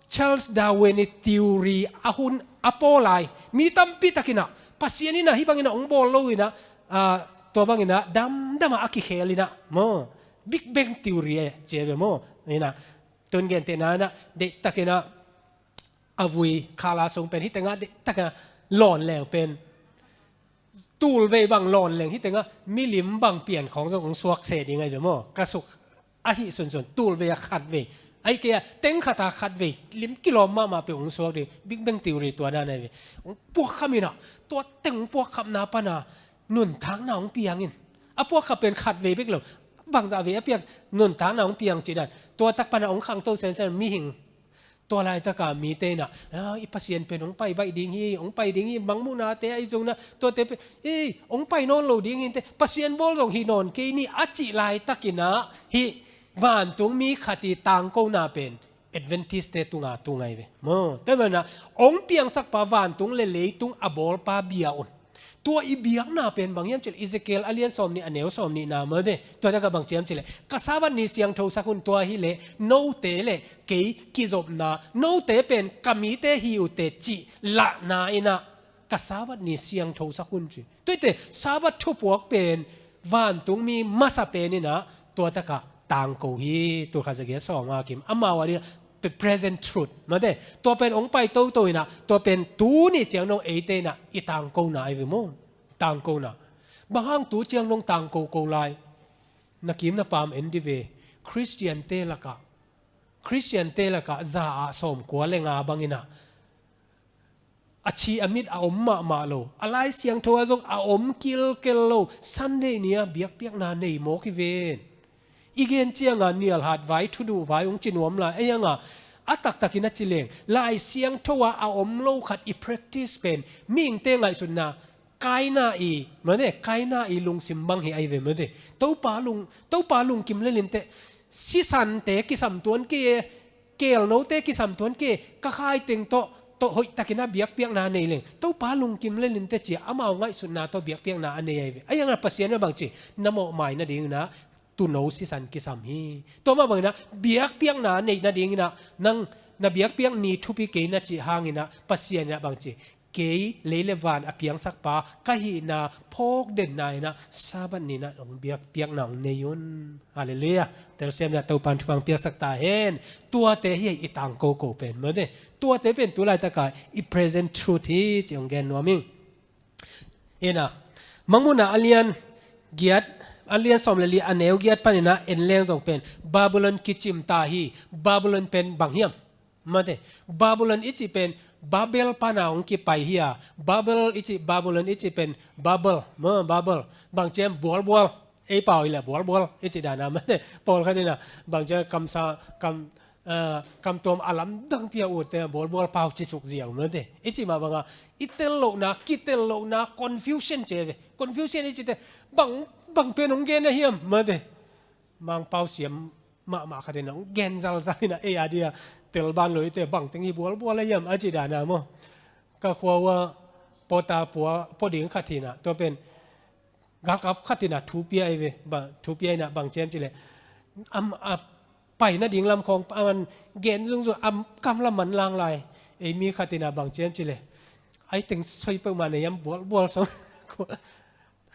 Charles Darwin i theory a hun a pawl lai, mi tampi takin ah Pasian in ah hih bangin ah hong bawl lo in ah, ah, tua bangin ah damdam ah a kikhel in ah maw, Big Bang theory e ci a ve maw. In ah tun gentehna in ah deihtakin ah a vui khala sung pen hih tengah deihtakin ah lawn leng pen, tulvei bang lawn leng hih tengah milim bang pian khawng zong hong suak se ding ahi ve maw. Ka suk ahi sunsun, tulvei a khatvei, ahi kei a teng khat a khatvei lim kilawm mahmah peuh hong suak ding. Big Bang theory tua dan ahi ve. Hong puakkham in ah, tua teng hong puakkhamna pana nuntakna hong piang in. A puakkham pen khatvei bek lo, bangzah vei a piang, nuntakna hong piang cih dan. Tua tak pana hong khangto sensen mihing. Tua laitaka mite in ah, "Ah, i Pasian pen hong pai baih ding hi, hong pai ding hi, mangmuhnate ahi zongin ah, tuate pen, ei, hong pai nawn lo ding hi inteh, Pasian bawl zong hi nawn kei ni," a cih laitakin ah, hih vantungmi khat i tangkona pen Adventist-te tunga tung ahi ve maw. Tua manin ah, hong piangsakpa, vantung le leitung a bawlpa bia un. Tua i biakna pen bang hiam cih leh, Ezekiel a lian sawmnih, a neu sawmnihna mah de. Tua takah bang ci hiam cih leh, ka Sabbath ni siangthosak un. Tua hi leh note le kei kizopna, note pen ka mite hi uh teh cih lahna in ah, ka Sabbath ni siangthosak un ci. Tua hi teh Sabbath thupuak pen vantungmi masa pen in ah, tua takah tangko hi, tul khat za giat sawm nga kim. Amau a ding, pe-, present truth. Mate, tua pen ong pai toto inah, tua pen tuni ciang dong eite inah i tangkona ahi ve maw. Tangkona. Bang hang tu ciang dong tangko ko lai. Na kim na pam en di ve. Khristiante lakah. Khristiante lakah za ah sawmkua le nga bang inah. A chi a mit a om mahmah lo. A Lai Siangtho ah zong a om kilkel lo. Sunday ni-a biakpiakna nei mawk hi ven. I gen cianga nialhat vai, thuduh vai, ong ci nuam lai. Ei anga, a taktakin a ci leng. Lai Siangtho ah a om lo khat i practice pen. Mihingte ngaihsutna. Kaina i, mate, Kaina i lungsim bang hi ahi ve mate. Topa lung, Topa lungkim lelin teh. Sisante kisam tuan ke, kelnote kisam tuan ke, ka khai teng tawh, tawh hoihtakin a biakpiakna nei leng. Topa lungkim lelin teh cia, amau ngaihsutna tawh biakpiakna a nei ahi ve. Ahi hangah Pasian a bang ci, na mawhmai nadingin a, tuuno sisan kisam hi. Tua mah bangin a, biakpiakna nei nadingin a, nang na biakpiak ni thupi kei na cih hangin a, Pasian a bang ci. Kei lei le van a piangsakpa ka hihna phawk denna inah Sabbath ni inah ong biakpiakna ong nei un. Halleluiah. Telsiam inah Topan thupha ong piaksak ta hen. Tuate hi i tangko ko pen mate. Tuate pen tu laitaka i present truth hi ci ong gen nuam ing. Inah Mangmuhna a lian giat, a lian sawm le li a neu giat pan inah en leng zong pen Babylon kicim ta hi. Babylon pen bang hiam? Mate, Babylon i cih pen Babel pana ong kipai hi a. Babel i cih, Babylon i cih pen Babel, ma, Babel. Bang ciam bualbual. Ei pau i le bualbual i cih dana mate. Pawlkhat inah bang ciam kamsa, kam, eh, kamtuam a lamdang pia utte bualbual pau ci suk ziau mate. I cih mah banga i tel lohna, kitel lohna, confusion ci ve. Confusion i cih teh bang, bang pen ong gen a hiam mate. Mangpau siam mahmah khat inah ong gen zalzal inah ei a dia tel ban lo i teh bang teng hi bualbual a hiam a cih dana maw. Ka khua ua pawta pua, pua ding khat inah. Tua pen galkap khat inah thu pia i ve, ba, thu pia inah bang ciam ci le. Am a pai nading lam khawng a man gen zungzung am kam lam man lang lai. Ei mi khat inah bang ciam ci le. Ai teng soi peuhmah nei hiam bualbual song.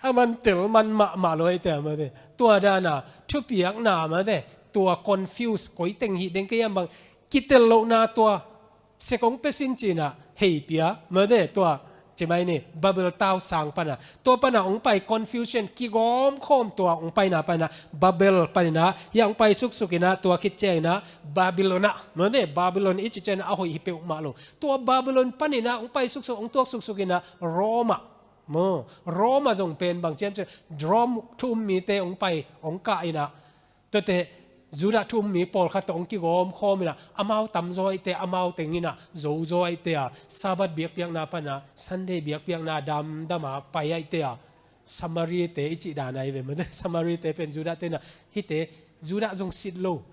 A man tel man mahmah lo ei te mate. Tua dana thupiakna mate. Tua confuse koi teng hi deng kei hiam bang. Kitel lohna tua. Sekong pesin cina hei pia mate tua. Ci mai ni Babel tau sang pana. Tua pana ong pai confusion kigawm khawm tua ong paina pana. Babel panina. Hia ong pai suksuk ina tua khit ciangina. Babylon ah. Mate Babylon i ci ciangina a hoih hi peuhmah lo. Tua Babylon panina ong pai suksuk ong tuak suksuk ina Roma. Maw, Roma zong pen bang ciam ciam, Rome thu um mite ong pai, ong kah inah. Tuate, Judah thu um mi pawlkhat tawh ong kigawm khawm inah, amau tamzaw aihte, amau teng inah, zozaw aihte a, Sabbath biakpiakna pana, Sunday biakpiakna damdama pai aihte a, Samarite i cih dana i ve mate, Samarite pen Judah te inah, hite, Judah zong sit lo.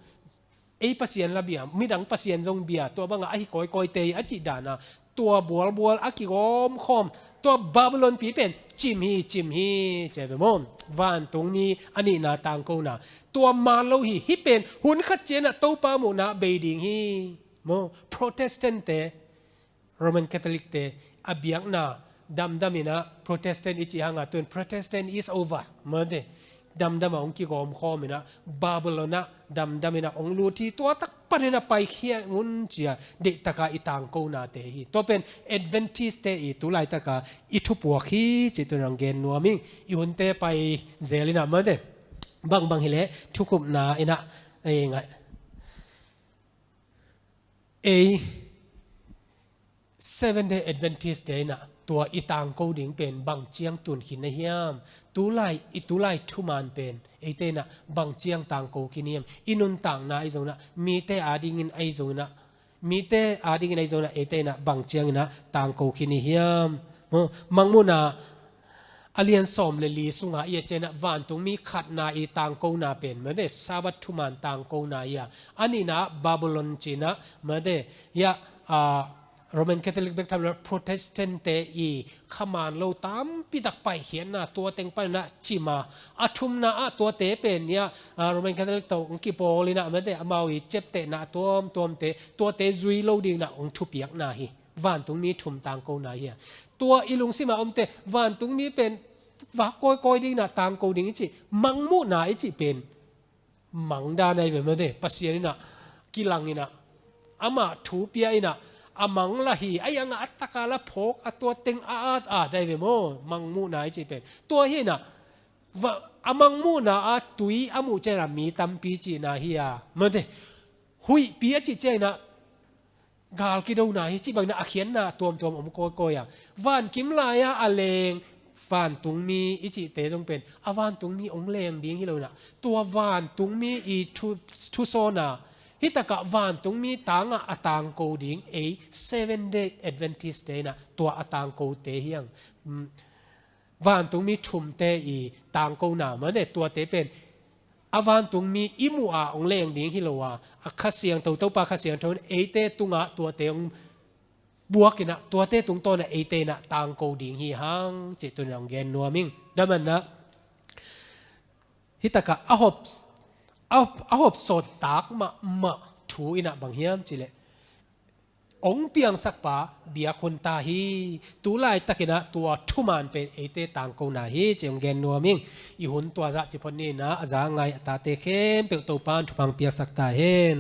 Ei Pasian la bia, midang Pasian zong bia, tua banga ahi kawikawi te hi a cih dana, tua bualbual a kigawm khawm, tua Babylon pi pen cim hi, cim hi, ci ve maw. Vantungmi a nihna tangkona, tua man lo hi, hih pen hun khat cianah Topa muhna bei ding hi, maw. Protestant te, Roman Catholic te a biakna damdam inah Protestant i cih hanga tun Protestant is over. Mate damdam a ong kigawm khawm inah Babylon ah damdam inah ong lut hi tua tak pan inah paikhia un cia deihtaka i tangkonate hi. Tua pen Adventist te i tu laitaka i thupuak hi cih tun ang gen nuam ing i hunte pai zel inah mate bangbang hileh thukupna inah ei ngai. Ei Seven Day Adventist te inah tua i tangko ding pen bang ciang tun khin na hiam? Tulai, i tulai thuman pen eite inah bang ciang tangko khin hiam? I nuntakna ahi zonginah, mite adingin ahi zonginah, mite adingin ahi zonginah eite inah bang cianginah tangko khin hi hiam? Maw, Mangmuhna a lian sawm le li sunga i et cianah vantungmi khatna i tangkona pen mate Sabbath thuman tangkona hi a, a nihna Babylon cinah mate hiah, a, Roman Catholic bek thamlo Protestant te i khaman lo tampi tak paikhiatna tua teng paninah cima, a thumna ah tuate pen hiah, a, Roman Catholic tawh hong kipawl inah mate amau i ciaptehna tuamtuamte tuate zui lo dinginah hong thupiakna hi. Vantungmi thum tangkona hi a. Tua i lungsimah omte vantungmi pen vak kawikawi dinginah tangko ding i cih, Mangmuhna i cih pen mangdan ahi ve maw te, Pasian in ah kilang in ah, amah thu pia in ah, a mang lah hi, a iang a taka lah phawk, a tua teng a at at ahi ve maw, mangmuhna i cih pen. Tua hi in ah, va, a mangmuhna a tui a muh ciang in ah mi tampi cihna hi a, maw te, huihpi a cih ciang in ah, gal kidona hi, cih bangin ah a khiatna tuamtuam om kawikawi a. Vankim lai-a a leng vantungmi i cihte zong pen a vantungmi hong leng ding hi lo in ah, tua vantungmi i thu, thusawn a, hi takah vantungmi tangah a tangko ding ei Seven Day Adventist-te in ah tua a tangkote hi hang. Mm, vantungmi thumte i tangkona maw te, tuate pen a vantungmi i muh a hong leng ding hi lo a, a Kha Siangtho, Topa Kha Siangtho in eite tungah tuate hong buak in ah, tuate tungtawn ah eite in ah tangko ding hi hang, cih tuni-in ah hong gen nuam ing. Tua manin ah, hi takah a hop, a, a hop sawt tak mahmah thu in ah bang hiam cih leh, hong piangsakpa biak hun ta hi. Tu laitakin ah tua thuman pen eite tangkona hi, cih hong gen nuam ing. I hun tua zah ci phot ni in ah, a za a ngai a tate khempeuh Topa'n thupha hong piaksak ta hen.